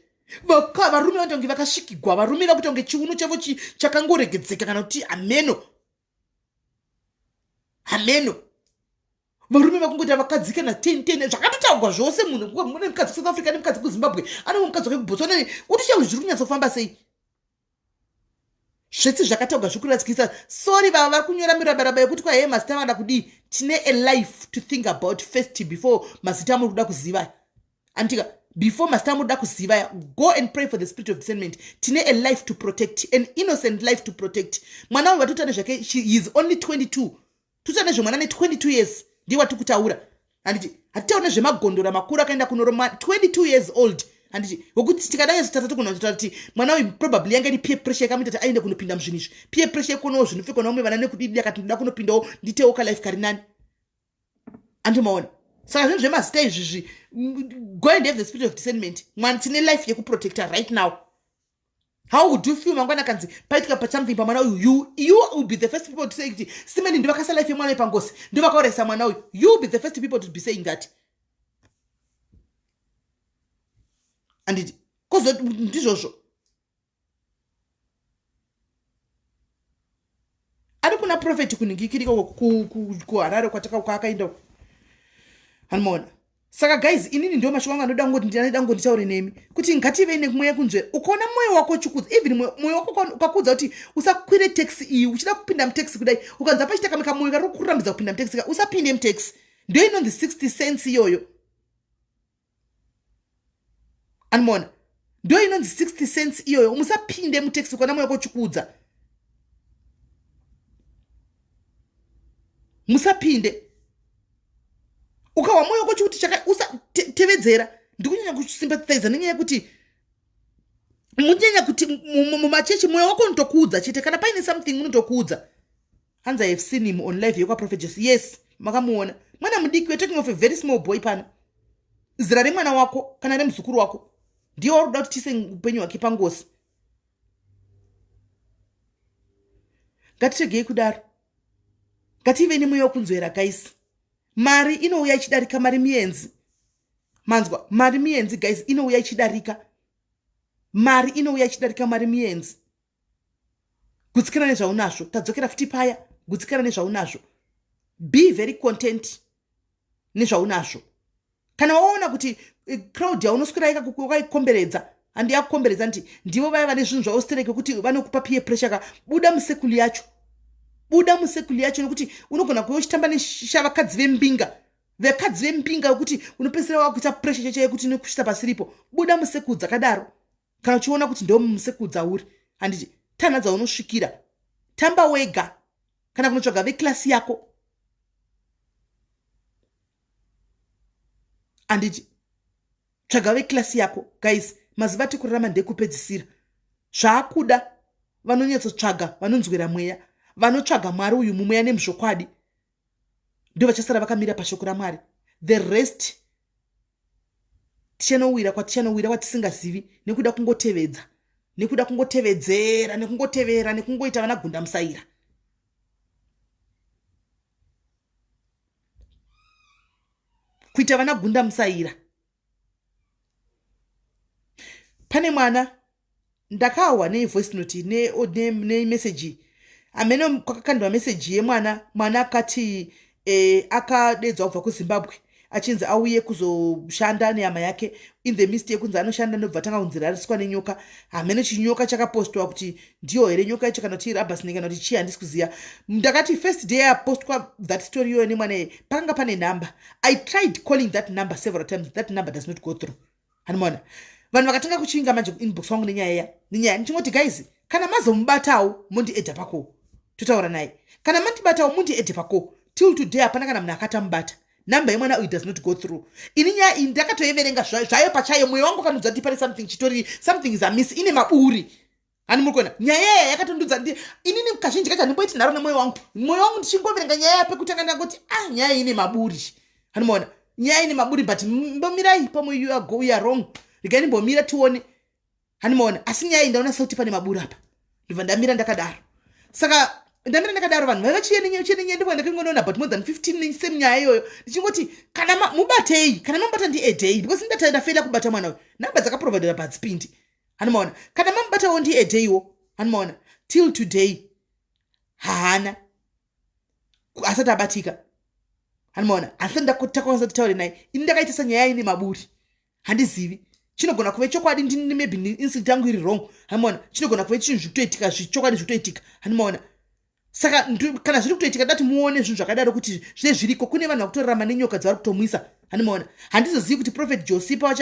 Varume vanoita kunge vakasvikigwa, varume vakuita kunge chiuno chavo chakangoregedzeka kana kuti hameno hameno. Varume vakungoita vakadzi kana 10 10 zvakatotaurwa zvose. Munhu mune mukadzi kuSouth Africa nemukadzi kuZimbabwe, ane mukadzi wake kuBotswana, utochia kuti zviri kunyatsofamba sei. Zvese zvakataurwa zviri kuradzikisa. Sorry, vava vari kunyora mirabaraba yekuti kwa hee mazita vada kudii. Tine a life to think about first before mazita amuri kuda kuziva. Anditika before mazita amuri kuda kuziva, go and pray for the spirit of discernment. Tine a life to protect, an innocent life to protect. Mwana uyu vatoita nezvake, he is only 22. Toita nezvemwana ne22 years, ndiye watiri kutaura. Handiti hatitaura nezvemagondora makuru akaenda kunoroma. 22 years old, handiti? Wekuti tikadai tata togona kutaura kuti mwana uyu probably yanga iri peer pressure yakamuita kuti aende kunopinda muzvinhu izvi, peer pressure yekuonawo zvinopfekwa navamwe vana nekudidi, akati ndoda kunopindawo nditewo kalife kari nani. Andimaona? Saka zvinhu zvemazita izvizvi, go and have the spirit of discernment. Mwana, tine life yekuprotecta right now. How would you feel mangwana kanzi paitika pachamething pamwana uyu? You will be the first people to say kuti simeni ndovakasa life yemwana uyu pangozi, ndovakaurayisa mwana uyu. You will be the first people to be saying that, anditi? Kozo ndizvozvo ari kuna profeti kunhingikirika kuHarare kwaakaenda, hanimaona? Saka guys, inini ndio mashoko angu anoda kungoti ndinoda kungoti nditaure nemi kuti ngativei nemweya kunzvera. Ukaona mwoyo wako uchikudza, even mwoyo wako ukakudza kuti usakwire taxi iyi, uchida kupinda mutaxi kudai, ukanza pachiita kamwe kamwoyo kari kukurambidza kupinda mutaxi ka, usapinde mutaxi. Ndio inonzi 60 cents iyoyo, anomaona? Ndio inonzi 60 cents iyoyo. Musapinde mutaxi ukaona mwoyo wako uchikudza, musapinde. Ukawa mwoyo wako chikuti chaka, usatevedzera. Ndikunyanya kusympathiza nenyaya yekuti munyanya kuti mumachechi mwoyo wako unotokuudza chete kana paine something, unotokuudza. Hanzi, "I have seen him on live yekwaProphet Jesse." Yes, makamuona mwana mudiki. We're talking of a very small boy pano, zera remwana wako kana remuzukuru wako. Ndiye wari kuda kuti tiise upenyu hwake pangozi. Ngatiregei kudaro, ngative nemweya wekunzwera guys. Mari inouya ichidarika, mari mienzi, manzwa? Mari mienzi guys, inouya ichidarika. Mari inouya ichidarika, mari mienzi. Gutsikana nezvaunazvo. Tadzokera futi paya, gutsikana nezvaunazvo, be very content nezvaunazvo. Kana waona kuti crowd yaunoswera wakaikomberedza, handi yakukomberedza, nti ndivo vaya vane zvinhu zvavo stereke kuti vanokupa peer pressure ka, buda musekuli yacho, buda musekuli yacho, nekuti unogona kuve uchitamba neshavakadzi vembinga, vakadzi vembinga wekuti unopedzisira wakuita pressure cheche yekuti inokusvitsa pasiripo. Buda musekulu dzakadaro kana uchiona kuti ndo musekulu dzauri, handiti? Tanha dzaunosvikira, tamba wega kana kunotsvaga veklasi yako, handiti? Tsvaga veklasi yako guys. Mazuva atikurarama ndekupedzisira, zvaakuda vanonyatsotsvaga, vanonzwera mweya, vanotsvaga Mwari uyu mumweya nemuzvokwadi, ndo vachasara vakamira pashoko raMwari. The rest tichanowira kwatichanowira kwatisingazivi nekuda kungotevedza, nekuda kungotevedzera, nekungotevera, nekungoita vana gunda musaira. Kuita vana gunda musaira. Pane mwana ndakahwa nevoice note nemeseji ne amene kwakakandwa meseji yemwana. Mwana akati akadedzwa kubva kuZimbabwe achinzi auye kuzoshanda nehama yake. In the midst yekunzi anoshanda, ndobva tanga kunzi rariswa nenyoka. Hamene chinyoka chakapostwa kuti ndiyo here nyoka yacho kana kuti irubber snake kana kuti chii, handisi kuziva. Ndakati first day yapostwa that story iyoyo nemwana iye, pakanga pane number. I tried calling that number several times, that number does not go through. Hanimaona vanhu vakatanga kuchinga manje kuinbox wangu nenyaya ya nenyaya. Ndichingoti guys, kana mazomubatawo mondiedha pako totaura naye, kana mandibatawo mundiedhe pako. Till today hapana kana munhu akatamubata. Namba yemwana uyu does not go through. Ini nyaya iyi ndakatoiverenga zvayo pachayo, mwoyo wangu wakanudza kuti pane something chitori, something is amiss, ine maburi. Hani muri kuona nyaya yaya yakatondudza inini kazhinji kacho handimboiti nharo nemwoyo wangu. Mwoyo wangu ndichingoverenga nyaya pekutanga ndangoti, ah, nyaya ine maburi. Hanimaona nyaya ine maburi, but mbomirai, pamwe you are wrong, regai ndimbomira tione. Hanimaona? Asi nyaya iyi ndaona sekuti pane maburi apa, ndobva ndamira ndakadaro. Saka Ndamira ndakadaro, vanhu vaiva chiye chiye ndipo ndakangonoona about more than 15 same nyaya iyoyo, ndichingoti kana mubatei, kana mamubata ndiedhei, because ndata ndafela kubata mwana uyu. Namba dzakaprovidera padzipindi, hanomaona. Kana mamubatawo ndiedheiwo, hanomaona. Till today haana asati abatika, hanomaona. Handisati ndakwanisa kutaure naye. Ini ndakaita sanyaya ine maburi, handizivi. Chinogona kuve chokwadi, ndini maybe instinct yangu iri wrong, hanomaona. Chinogona kuve chinhu zvikutoitika, zvichokwadi zvikutoitika, hanomaona. Saka kana zviri kutoitika, dati muone zvinhu zvakadaro kuti zvine zviriko. Kune vanhu vakutorarama nenyoka dzavari kutomwisa, handimaona. Handizozivi kuti Prophet Josipa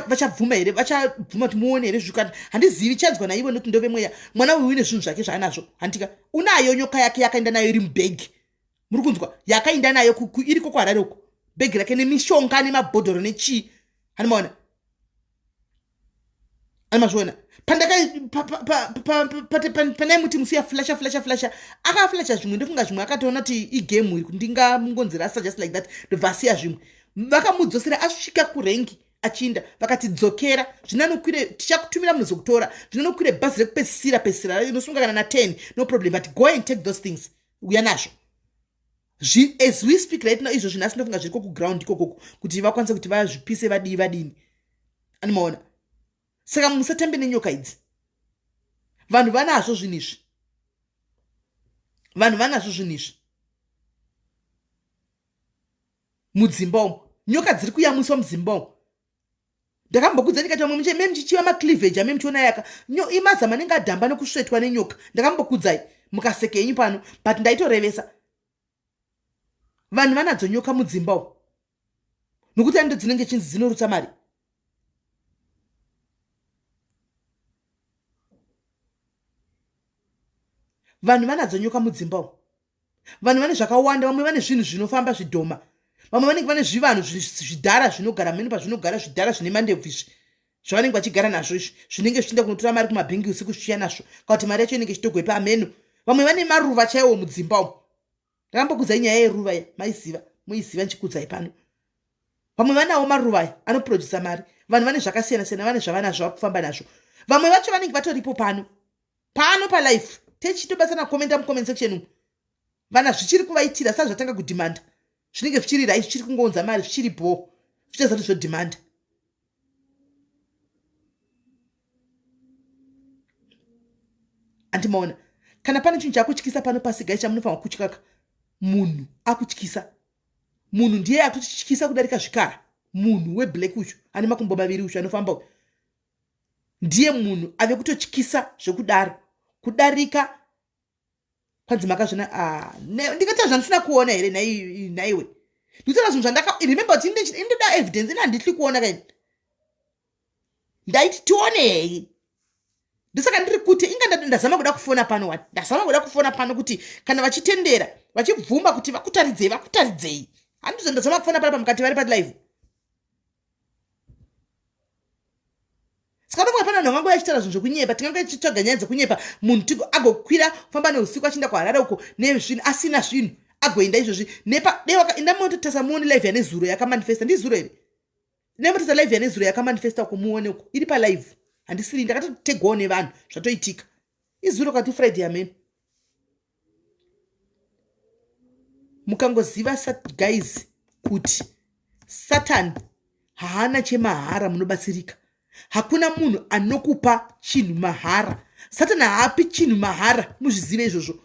vachabvuma here, vachabvuma kuti muone here zvikati, handizivi. Chanzwa naivo nekuti ndove mweya. Mwana uyu une zvinhu zvake zvaanazvo, handika unayo nyoka yake yakaenda nayo iri mubhegi. Muri kunzwa? Yakaenda nayo iriko kuHarare uko, bhegi rake nemishonga nemabhodhoro nechii, handimaona. Animazviona pandaimuti musi yaflasha flasha flasha, akaflasha zvimwe. Ndofunga zvimwe akatoona kuti igame iri, ndingamungonzirasa just like that, ndobva asiya zvimwe. Vakamudzosera asvika kurengi achinda, vakati dzokera, zvinanokwire tichakutumira munozokutora, zvinanokwire bhazi rekupedzisira pesira inosunga kana na10, no problem, but go and take those things, uya nazvo. As we speak right now, izvo zvinhasi ndofunga zviriko kuground ikokoko kuti vakwanise kuti vazvipise, vadii vadini, animaona. Saka musatambe nenyoka idzi. Vanhu vanazvo zvinhu izvi, vanhu vanazvo zvinhu izvi mudzimba umo. Nyoka dziri kuyamwiswa mudzimba umo. Ndakambokudza ndikati vamwe me muchichiva macleavage ame muchiona yaka imazama anenge adhamba nekusvetwa nenyoka. Ndakambokudzai mukaseke yenyu pano, but ndaitorevesa. Vanhu vanadzo nyoka mudzimba umo, nokuti ando dzinenge chinzi dzinorutsa mari. Vanhu vanadzo nyoka mudzimba umo. Vanhu vane zvakawanda. Vamwe vane zvinhu zvinofamba, zvidhoma. Vamwe vanenge vane zvivanhu, zvidhara zvinogara meno pazvinogara, zvidhara zvine mandebvu izvi zvavanenge vachigara nazvo izvi, zvinenge zvichienda kunotora mari kumabhengi usiku zvichiya nazvo, kana kuti mari yacho inenge ichitogwepa ameno. Vamwe vane maruva chaiwo mudzimba umo. Ndakambokudzai nyaya yeruva ya maiziva, muiziva ndichikudzai pano. Vamwe vanawo maruva aya anoprodusa mari. Vanhu vane zvakasiyana siyana, vane zvavanazvo vakufamba nazvo. Vamwe vacho vanenge vatoripo pano pano palife, techitobatsana kukomenta mucomment section umu. Vana zvichiri kuvaitira sa zvatanga kudhimanda, zvinenge zvichiri rai, zvichiri kungounza mari, zvichiri bho, zvichazati zvodhimanda. Andimaona kana pane chinhu chakutyisa pano pasi gai, chamunofanira kutyaka, munhu akutyisa. Munhu ndiye atotyisa kudarika zvikara. Munhu weblack uyu ane makumbo maviri uyu anofamba uyu ndiye munhu ave kutotyisa zvekudaro kudarika. Kwanzi makazvona? Ah, ndingataura zvandisina kuona here nhaiwe? Ndikutaura zvinhu zvandaka remember kuti indoda evidence. Ina handitli kuona kaini, ndaiti tionei. Ndosaka ndiri kuti inga ndazama kuda kufona pano wani, ndazama kuda kufona pano kuti kana vachitendera, vachibvuma kuti vakutaridzei, vakutaridzei. Handizo ndazama kufona panapa mukati vari palive. Saka ndofunga pane vanhu vangangouya achitaura zvinhu zvekunyepa. Tingange tichitsvaga nyaya dzekunyepa. Munhu tigo agokwira kufamba neusiku achienda kuHarare uko nezvinhu, asina zvinhu, agoenda izvozvi nepa dewaka. Inda munototasa muone live yanezuro yakamanifesta. Ndizuro here? Nemutasa live yanezuro yakamanifesta uko, muone uko iri palive. Handisiri, ndakatotegwawo nevanhu zvatoitika izuro kati Friday ameno. Mukangoziva guys kuti Satan haana chemahara, munobatsirika. Hakuna munhu anokupa chinhu mahara. Satani haapi chinhu mahara, muzvizive izvozvo.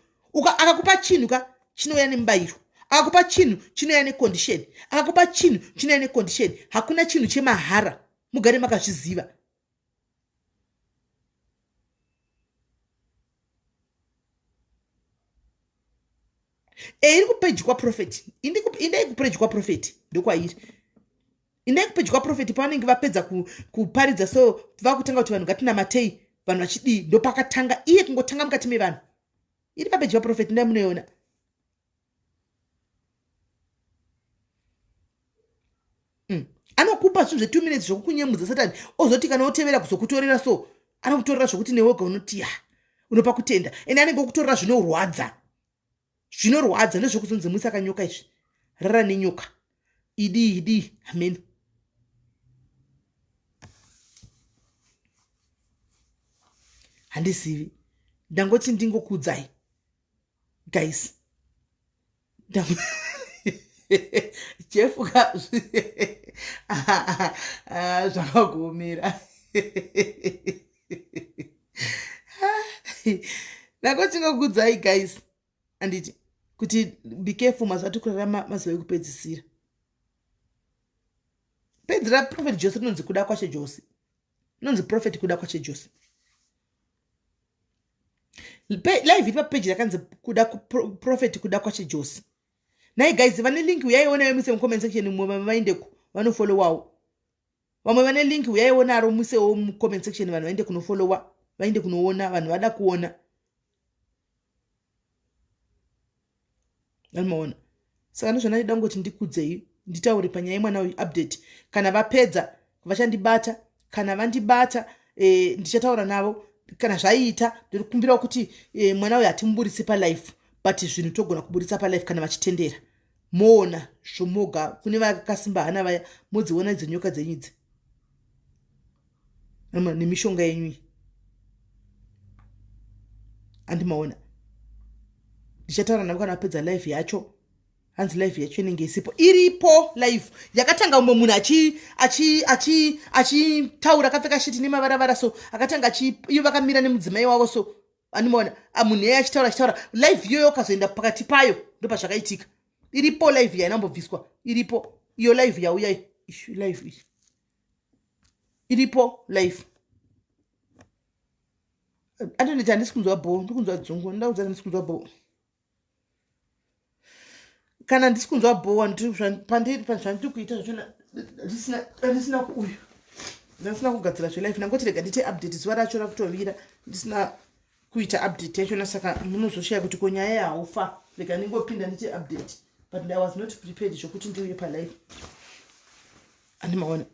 Akakupa chinhu ka, chinouya nemubayiro. Akakupa chinhu, chinouya necondition. Akakupa chinhu, chinouya necondition. Hakuna chinhu chemahara, mugare makazviziva. E, iri kupeji kwaprofeti. Indai kupeji kwaprofeti, ndokwairi. Indai kupeji kwaprofeti pavanenge vapedza kuparidza so vakutanga kuti vanhu ngatinamatei, vanhu vachidii, ndopakatanga iye kungotanga mukati mevanhu. Iri papeji paprofeti, ndai munoiona. Anokupa zvinhu zve2 minutes zvokukunyemudza Satani, ozoti kana otevera kuzokutorera so anokutorera zvokuti newoga unoti ya unopa kutenda. Ende anenge okutorera zvinorwadza, zvinorwadza ndezvekuzonzi muisa kanyoka izvi, rara nenyoka, idii idii, ameno. Handizivi, ndangoti ndingokuudzai. Guys, Jeff ka zvakagomera. Ndakotingokudzai guys, anditi kuti be careful, mazuva atikurarama mazuva ekupedzisira. Pedzi raProphet Jose rinonzi Kuda Kwashe Jose, inonzi Prophet Kuda Kwashe Jose. Live iri papeji rakanzi Kuda Prophet Kuda Kwashe Jose. Nhai guys, vane link uyaiona muise mucomment section. Mumwe vaendeko vanofollowawo, vamwe vane link uyaionaro muisewo mucomment section, vanhu vaende kunofollowa, vaende kunoona, vanhu vada kuona. Anomaona. Saka ndozvandandida kungoti ndikudzei, nditaure panyaya yemwana uyu, update. Kana vapedza vachandibata, kana vandibata ndichataura navo. Kana zvaiita, ndiri kukumbirawo kuti mwana uyu hatimuburitsi palife, but zvinhu togona kuburitsa palife kana vachitendera. Moona zvomoga. Kune vakasimba hana vaya, modziona idzo nyoka dzenyu idzi nemishonga yenyu iyi. Andimaona, ndichataura navo kana vapedza life yacho. Hanzi life yacho inenge isipo. Iripo life yakatanga umwe munhu achitaura akapfeka shiti nemavaravara so, akatanga iyo vakamira nemudzimai wavo so. Andimaona munhu iyeye achitaura, achitaura live iyoyo, ukazoenda pakati payo ndopazvakaitika. Iripo live yainambobviswa, iripo iyo live yauya, live iyi iripo live. Andonditi handisi kunzwa bho, ndikunzwa dzungu. Ndaudza handisi kunzwa bho. Kana ndisi kunzwa bho pandiri kuita zvachona, handisina uyu, ndasina kugadzira zvelife. Ndangoti rega ndiite update, zuva racho rakutovira ndisina kuita update yachona, saka munozoshaya kuti ko nyaya yahaufa. Rega ndingopinda ndiite update, but I was not prepared zvokuti ndiuye palife. Andimaona.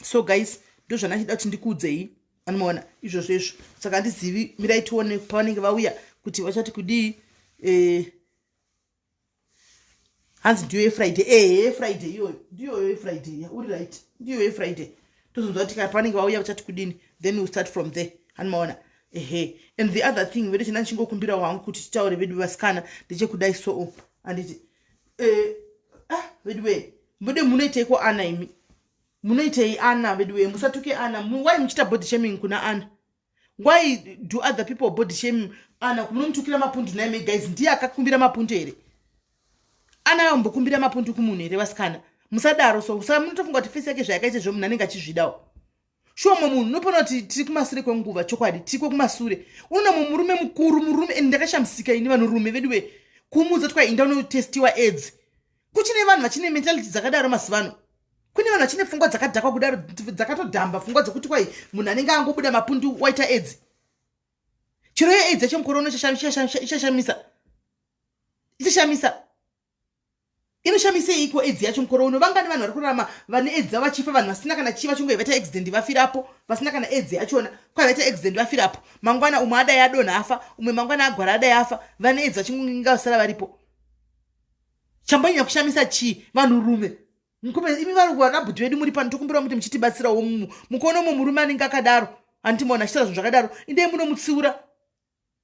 So guys, ndo zvandachida kuti ndikuudzei. Anomaona izvozvo izvo. Saka handizivi, mirai tione pavanenge vauya kuti vachati kudii. Hanzi ndiyo yefriday. Ehe, Friday iyoyo, ndiyoyo yefriday. Uri right, ndiyo yefriday. Tozonzwa kuti pavanenge vauya vachati kudini, then we start from there. Hanimaona. Ehe, and the other thing vedu chandichingokumbira wangu kuti titaure vedu vasikana ndechekudai. So handiti ah, vedu wee, mude munoiteiko ana imi? Munoitei ana vedu wee? Musatuke ana. Why muchiita body shaming kuna ana? Why do other people body shame ana? Munomutukira mapundu naime guys, ndiye akakumbira mapundu here? Ana ambokumbira mapundu kumunhu here? Vasikana, musadaro. So saka munotofunga kuti face yake zvayakaita zvomunhu anenge achizvidawo? Shuwa, mumwe munhu unopona kuti tiri kumasure kwenguva. Chokwadi, tiri kwekumasure. Unoona mumwe murume mukuru, murume, and ndakashamisika ini, vanhurume vedu ve kumuudza kuti kwainda unotestiwa AIDS. Kuchine vanhu vachine mentality dzakadaro mazuva ano. Kune vanhu vachine pfungwa dzakadhakwa kudaro, dzakatodhamba, pfungwa dzokuti kwai munhu anenge angobuda mapundu waita AIDS. Chero yeAIDS yacho mukore uno ichashamisa, ichashamisa. Inoshamisei iko AIDS yacho mukore uno? Vangani vanhu vari kurarama vane AIDS vava vachifa, vanhu vasina kana chii, vachingoe vaita accident vafirapo, vasina kana AIDS yachona, kwai vaita accident vafirapo. Mangwana umwe adai adonha afa, umwe mangwana agwara adai afa, vane AIDS vachingonga vasara varipo. Chambonyanya kushamisa chii? Vanhurume, mukume imi vari vana bhuti vedu muri pano, tokumbira muti muchitibatsirawo. Mukuona umwe murume anenge akadaro, handimona achitaura zvinhu zvakadaro, indei munomutsiura,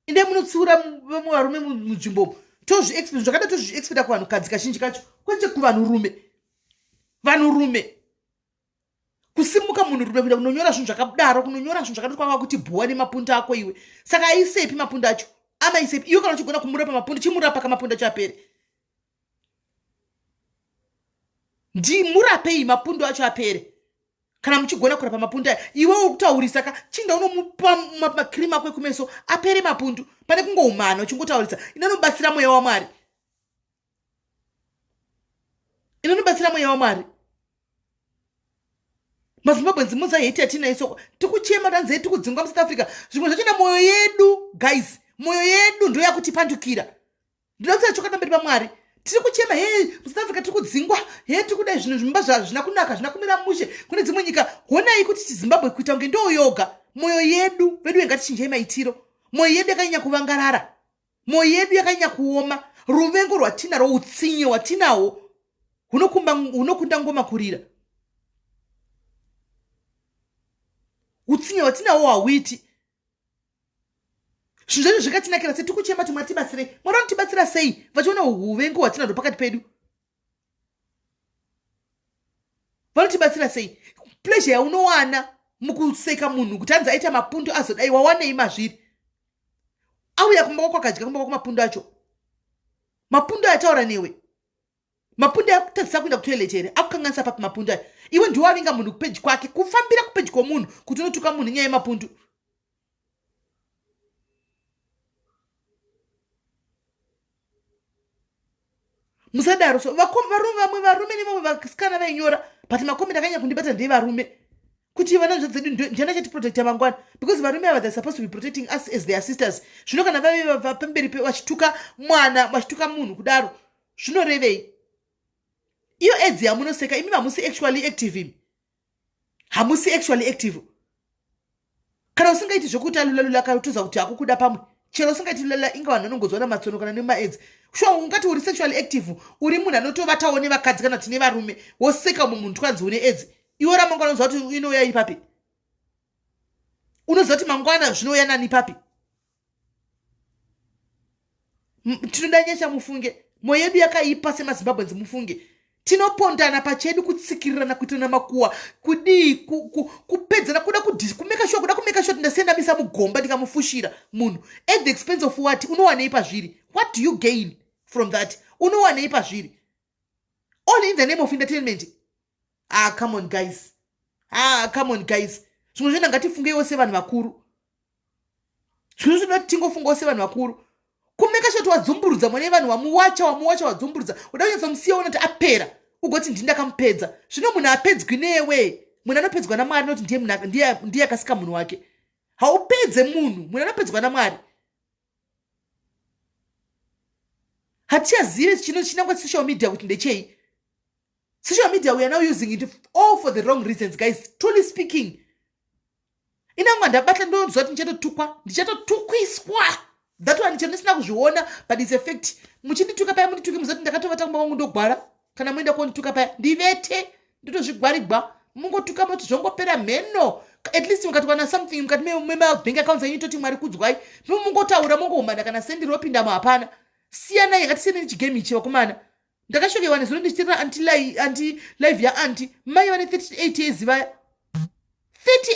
indei munotsiura vamwe varume munzvimbo. Tozviexpect zvakada, tozviexpecta kuvanhukadzi kazhinji kacho, kwete kuvanhurume. Vanhurume kusimuka, munhurume kuenda kunonyora zvinhu zvakadaro, kunonyora zvinhu zvakadaro, kwava kuti bhuwa nemapundu ako iwe. Saka aisepi mapundu acho? Amaisepi iwe? Kana uchigona kumurapa mapundu, chimurapa kamapundu acho apere. Ndimurapei mapundu acho apere kana muchigona kurapa mapundu aya. Iwe ukutaurisa ka, chinda unomupa makirimu ako ekumeso apere mapundu, pane kungoumana uchingotaurisa. Inonobatsira mweya waMwari, inonobatsira mweya waMwari. MaZimbabwe, nzimuza heti yatinaiso, tikuchema tanzei, tikudzingwa muSouth Africa. Zvimwe zvachona mwoyo yedu guys, mwoyo yedu ndo yakutipandukira. Ndinoda kuita chokwadi pamberi paMwari. Tiri kuchema he muSouth Africa, tiri kudzingwa he, tiri kudai, zvinhu zvimba zvazvina kunaka, zvina kumira mushe kune dzimwe nyika. Honai kuti chiZimbabwe kuita kunge ndo yoga. Mwoyo yedu vedu, ngatichinjei maitiro. Mwoyo yedu yakanyanya kuvangarara, mwoyo yedu yakanyanya kuoma. Ruvengo rwatinarwo, utsinye hwatinahwo hunokunda ngoma kurira. Utsinye hwatinahwo hauiti. Zvinhu zvacho zvikatinakira sei tikuchema kuti Mwari tibatsirei. Mwari vanotibatsira sei vachiona uvengo hwatinarwo pakati pedu? Vanotibatsira sei? Pleasure yaunowana mukuseka munhu kuti anzi aita mapundu azodai wawanei mazviri? Auya kumba kwako akadya kumba kwako mapundu acho. Mapundu ayataura newe. Mapundu akutadzisa kuenda kutoilet here? Akukanganisa papi mapundu aya? Iwe ndiwe wavinga munhu kupeji kwake, kufambira kupeji kwomunhu kuti unotuka munhu nenyaya yemapundu. Musadaro so varume vamwe varume nevamwe vasikana vainyora but makomenti akanyanya kundibata ndevarume kuti vana nzvadzi dzedu ndiani achatiprotecta mangwana because varume ava they're supposed to be protecting us as their sisters zvino kana vave vapamberi vachituka mwana vachituka munhu kudaro zvinorevei iyo edzi yamunoseka imi hamusi actually active imi hamusi actually active kana usingaiti zvekuti alulalula katoza kuti hakukuda pamwe chero usingaiti lulala inga vanhu vanongozoona matsono kana nemaaids sure ungati uri sexually active uri munhu anotovatawo nevakadzi kana kuti nevarume woseka mumwe munhu twanzi une aids iwe ramangwana unoziva kuti inouya ipapi unoziva kuti mangwana zvinouya nani papi tinoda nyasha mufunge moyo yedu yakaipa semazimbabweans mufunge tinopondana pachedu kutsikirirana kuitirana makuwa kudii kupedzana kuda kumeka sure kuda kumeka sure ndasiya ndamisa mugomba ndikamufushira munhu at the expense of what unowanei pazviri what do you gain from that unowanei pazviri all in the name of entertainment ah come on guys ah come on guys zvimwe zvinoda ngatifungeiwo sevanhu vakuru zvimwe zvinoda tingofungawo sevanhu vakuru kumeka shoti wadzumburudza mwana yevanhu wamuwacha wamuwacha wadzumburudza uda kunyatsomusiya ona kuti apera ugoti ndini ndakamupedza zvino munhu apedzwi newe munhu anopedzwa namwari noti ndiye akasika munhu wake haupedze munhu munhu anopedzwa namwari hatichazive chino chinangwa social media kuti ndechei social media we are now using it all for the wrong reasons guys truly speaking inangwa ndabata ndonzwa kuti ndichatotukwa ndichatotukwiswa that one chero ndisina kuzviona but its a fact muchindituka paya mundituke muzoti ndakatovata kumba kwangu ndogwara kana moenda kondituka paya ndivete ndotozvigwarigwa mungotuka moti zvongopera mheno at least mukati something mukati memabank accounts enyu toti mwari kudzwai mungotaura mongohumana kana sendi ropindamo hapana siyanai ngatisiyanei chigame ichi vakomana ndakashokewa nezuro ndichiterera anti live yaanti mai vane 38 years vaya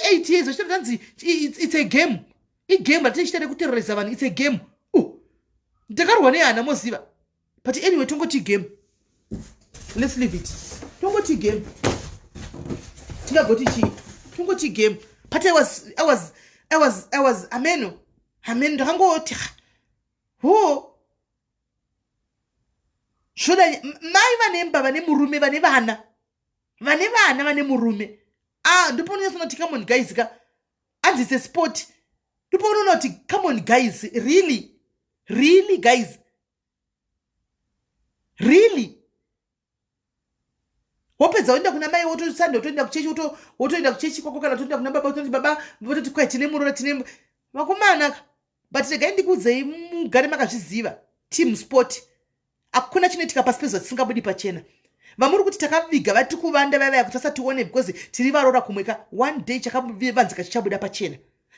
38 years vachitaura hanzi it's a game igame ratichita rekuterroriza vanhu it's a game ndakarwa nehana moziva but anyway tongoti game let's leave it tongoti game tingagoti chii tongoti game but i was i was i was i was ameno ameno ndakangoti ho zvoda mai vane mba vane murume vane vana vane vana vane murume ah ndopaunonyatsona kuti come on guys ka anzi it's a sport ndopaunoona kuti come on guys really really guys really wopedza woenda kuna mai wotosanda wotoenda kuchechi wotoenda kuchechi kwako kana wotoenda kuna baba wototi baba vototi kwai tine muroora tine vakomana but regai ndikuudzei mugare makazviziva team sport hakuna chinoitika pasi pezuva chisingabudi pachena vamuri kuti takaviga vati kuvanda vaya vaya kuti vasatione because tiri varoora kumweka one day chakavanzika chichabuda pachena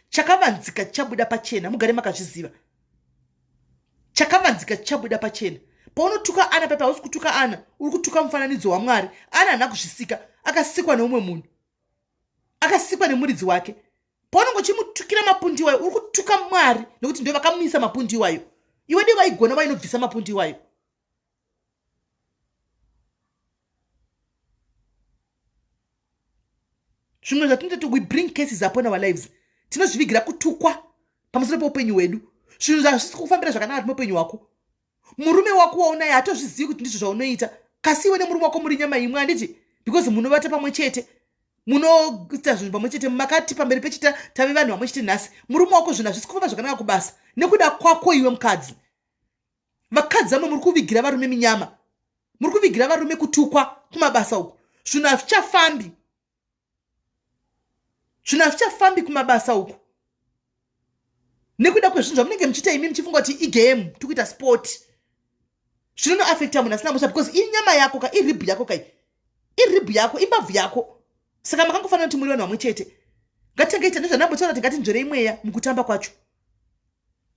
chakavanzika chichabuda pachena mugare makazviziva chakavanzika chichabuda pachena paunotuka ana pepa hausi kutuka ana uri kutuka mufananidzo wamwari ana haana kuzvisika akasikwa neumwe munhu akasikwa nemuridzi wake paunenge uchimutukira mapundi iwayo uri kutuka mwari nekuti ndivo vakamuisa mapundi iwayo iwe dei vaigona vainobvisa mapundi iwayo zvimwe zvatinototi we bring cases upon our lives tinozvivigira kutukwa pamusoro peupenyu hwedu zvinhu zvazvisi kufambira zvakanaka muupenyu hwako murume wako waunaye hatozvizivi kuti ndizvo zvaunoita kasi iwe nemurume wako muri nyama imwe handiti because munovata pamwe chete munoita zvinhu pamwe chete makati pamberi pechita tave vanhu vamwe chete nhasi murume wako zvinhu hazvisi kufamba zvakanaka kubasa nekuda kwako iwe mukadzi vakadzi vamwe muri kuvigira varume minyama muri kuvigira varume kutukwa kumabasa uku zvinhu hazvichafambi zvinhu hazvichafambi kumabasa uku nekuda kwezvinhu zvamunenge muchiita imi muchifunga kuti igame tikuita sport zvinonoafecta munhu asina mhosva because inyama yako ka iribhu yako kai iribhu yako imbabvu yako saka makangofanira kuti muri vanhu vamwe chete ngatange ita nezvanambotaura kuti ngatinzverei mweya mukutamba kwacho.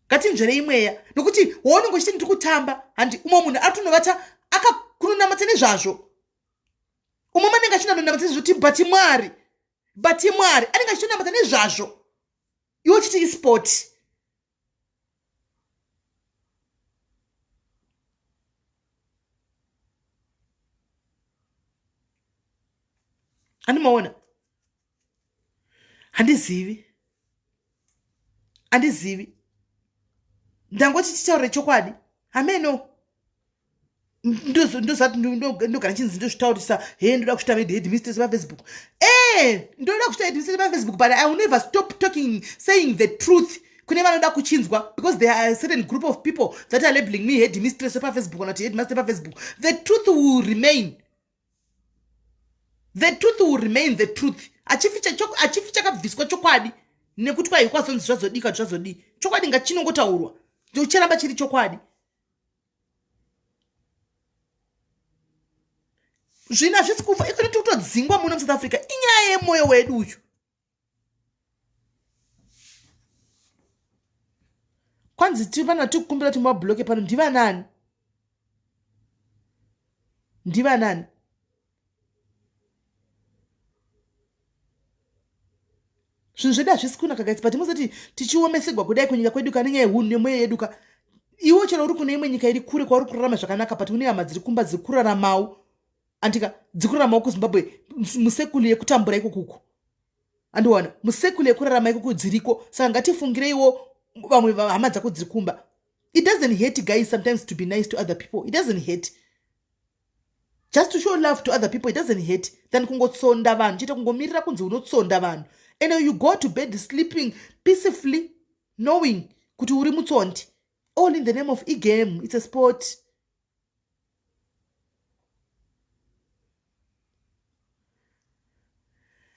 Ngatinzverei mweya nokuti waunenge uchiti ndiri kutamba handi umwe munhu ari kutonovata akakunonamata nezvazvo. Umwe manenge achinanonamata nezvazvo kuti but Mwari, but Mwari anenge achitonamata nezvazvo. Iwe uchiti isport. Andimaona handizivi, handizivi, ndangoti titaure chokwadi. Hameno ndozati ndogara chinzi ndozvitaurisa he ndoda kuchita headmistress pafacebook. E ndoda kuchita headmistress pafacebook, but I will never stop talking, saying the truth kune vanoda kuchinzwa, because there are a certain group of people that are labeling me headmistress pafacebook kana kuti headmaster pafacebook. The truth will remain, the truth will remain the truth. Achifi chakabviswa chokwadi nekuti kwai kwazonzi zvazodika zvazodii. Chokwadi ngachinongotaurwa, ndocharamba chiri chokwadi. Zvinhu hazvisi kufa ikona tikutodzingwa muno muSouth Africa. Inyaya yemwoyo wedu uyu. Kwanzi tiri pano tikukumbira kuti mabhuloke pano. Ndivanani? Ndivanani? Zvinhu zvedu hazvisi kunaka guys, but muzoti tichiomesegwa kudai kunyika kwedu ka nenyaya yehunhu nemweya yedu ka. Iwe chero uri kune imwe nyika iri kure kwauri kurarama zvakanaka, but une hama dziri kumba dziri kuraramawo andika, dziri kuraramawo kuZimbabwe musekulu yekutambura ikokuko, andiwana musekulu yekurarama ikoko dziriko. Saka ngatifungireiwo vamwe hama dzako dziri kumba. It doesn't hurt guys sometimes to be nice to other people. It doesn't hurt just to show love to other people. It doesn't hurt than kungotsonda vanhu chete, kungomirira kunzi unotsonda vanhu, and you go to bed sleeping peacefully knowing kuti uri mutsondi, all in the name of igame, it's a sport.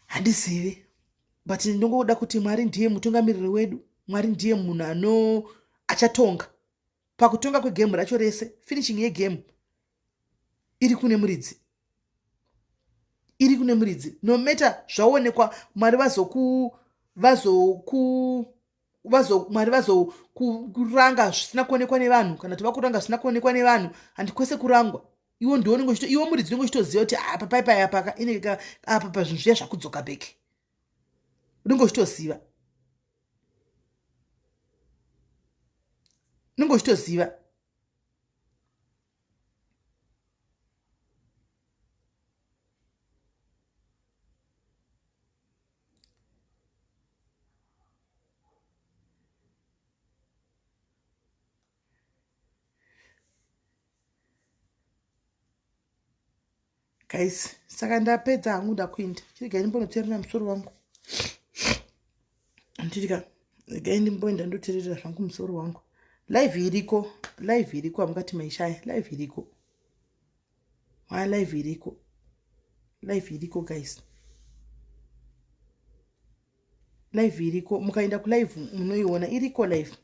Handizivi, but ndinongoda kuti Mwari ndiye mutungamiriri wedu. Mwari ndiye munhu ano achatonga pakutonga kwegame racho rese. Finishing yegame iri kune muridzi, iri kune muridzi. No matter zvaonekwa, Mwari vazoku vazoku vazo Mwari vazokuranga zvisina kuonekwa nevanhu, kana kuti vakuranga zvisina kuonekwa nevanhu, handi kwese kurangwa. Iwo ndiwo unenge, iwo muridzi unenge uchitoziva kuti apa pai pai apaka inenge apa pazvinhu zviya zvakudzoka back, unenge uchitoziva, unenge uchitoziva. Guys, saka ndapedza hangu, ndakuinda. Chiregai ndimbonoteerera musoro wangu. Nditika regai ndimboenda ndoteerera zvangu musoro wangu. Live iriko, live iriko, hamungati maishaya. Live iriko, wa live iriko, live iriko guys, live iriko. Mukaenda kulive munoiona, iriko live.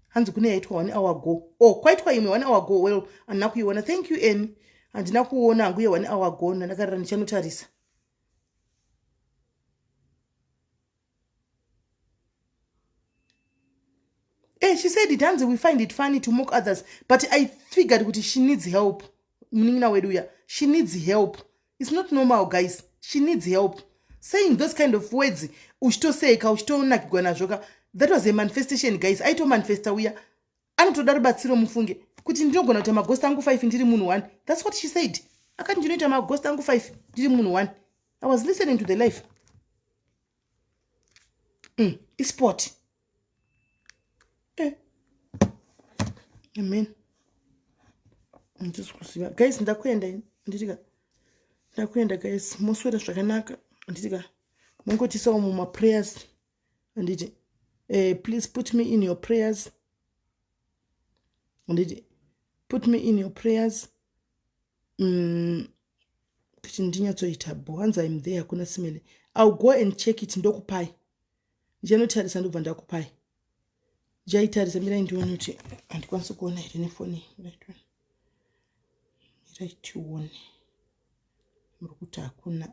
Hanzi kune yaitwa one hour go. Oh, kwaitwa imwe one hour go. Well, handina kuiona. Thank you n, handina kuona hangu ye one hour go. Ndandakarira, ndichanotarisa. She said it, hanzi we find it funny to mock others, but I figured kuti she needs help. Munin'ina wedu uya, she needs help. It's not normal guys, she needs help. Saying those kind of words uchitoseka, uchitonakigwa nazvo ka, that was a manifestation guys. Aitomanifesta uya, anotoda rubatsiro. Mufunge kuti ndinogona kuita maghost angu 5 ndiri munhu one. That's what she said. Akati ndinoita maghost angu 5 ndiri munhu one. I was listening to the life. Isport. Amen. Handisi kuziva guys, ndakuenda ini. Handitika ndakuenda guys, moswera zvakanaka. Handitika mongotisawo mumaprayers, handiti? Please put me in your prayers, handiti? Put me in your prayers kuti ndinyatsoita bo. Hanzi I'm there, hakuna simele. I'll go and check it, ndokupai. Ndichanotarisa, ndobva ndakupai. Ndichaitarisa. Mirai ndione kuti handikwanisi kuona here nefoni. Mirai tione. Muri kuti hakuna.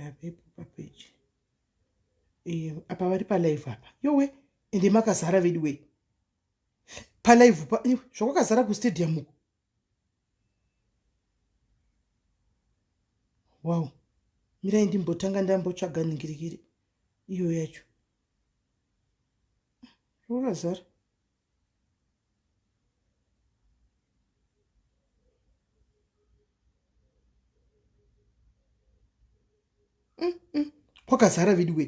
Ndavepo papeji eh, apa vari palive apa yowe ende makazara veduwei palive pa zvakwakazara kustadium uku wow mirai ndimbotanga ndambotsvaga ningirikiri iyo yacho rwakazara mm, mm. kwakazara veduwe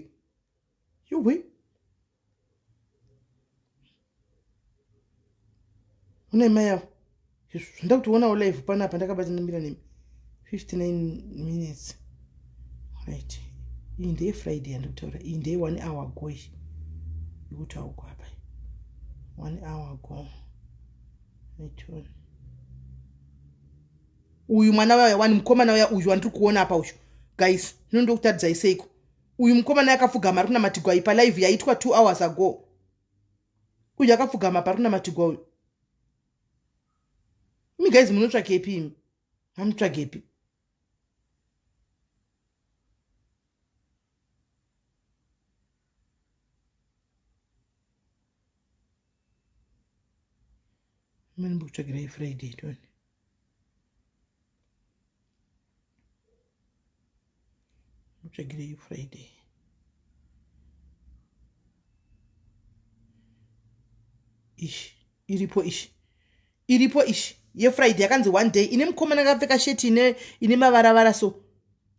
yuwe une mai avo zvinda kutionawo live panapa ndakabatanamira nemi 59 minutes right iyi ndeye friday yandikutaura iyi ndeye one hour ago iyi ikutaugwa apa one hour ago itone uyu mwana uya wani mukomana uya uyu wandiri kuona apa uyu guys inondokutaridzai seiko uyu mukomana akapfugama ari kunamatigwa ipa live yaitwa two hours ago uyu akapfugama pari kunamatigwa uyu imi guys munotsvakepi imi hamutsvagepi Mani Friday toni. Mutsvagirai Friday. Ish, iripo ish. Iripo ish. YeFriday yakanzi one day ine mukomana akapfeka sheti ine ine mavaravara so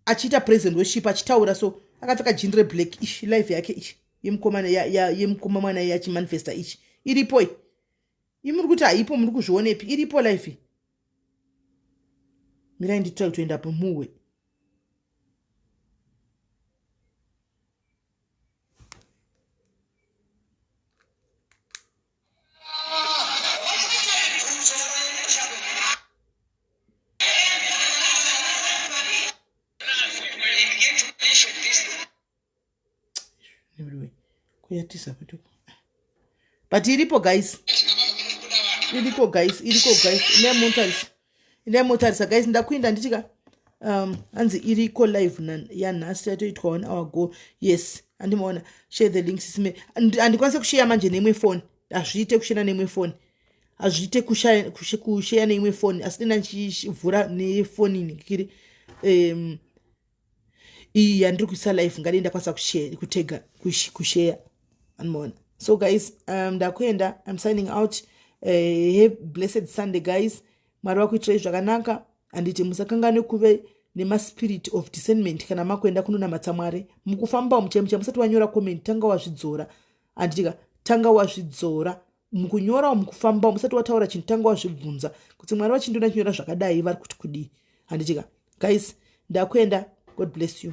achiita present worship achitaura so akapfeka jean reblack ish life yake ish yemukomana yemukoma mwana iye achimanifesta ichi iripo iyi imuri kuti haipo muri kuzvionepi iripo life mirai nditira kutoendapo muwe kuyatisa kuti but iripo guys iriko guys iriko guys inemotarisa inemotarisa guys ndakuinda nditika um hanzi iriko live yanhasi yatoitwa one hour go yes andimaona share the link sisime handikwanise kusheya manje neimwe foni hazviite kushena neimwe foni hazviite kusheya neimwe foni asi dena ndichivhura nefoni nikiri um iyi yandiri kuisa live ngadei ndakwanisa kutega kusheya andimaona so guys um, ndakuenda im signing out uh, have blessed sunday guys mwari vakuitirai zvakanaka handiti musakanganwe kuve nemaspirit of discernment kana makuenda kunonamatsa mwari mukufamba umu chaimucha musati wanyora comment tanga wazvidzora handitika tanga wazvidzora mukunyora mukufamba musati wataura chinhu tanga wazvibvunza kuti mwari vachindiona chinyora zvakadai vari kuti kudii handitika guys ndakuenda god bless you.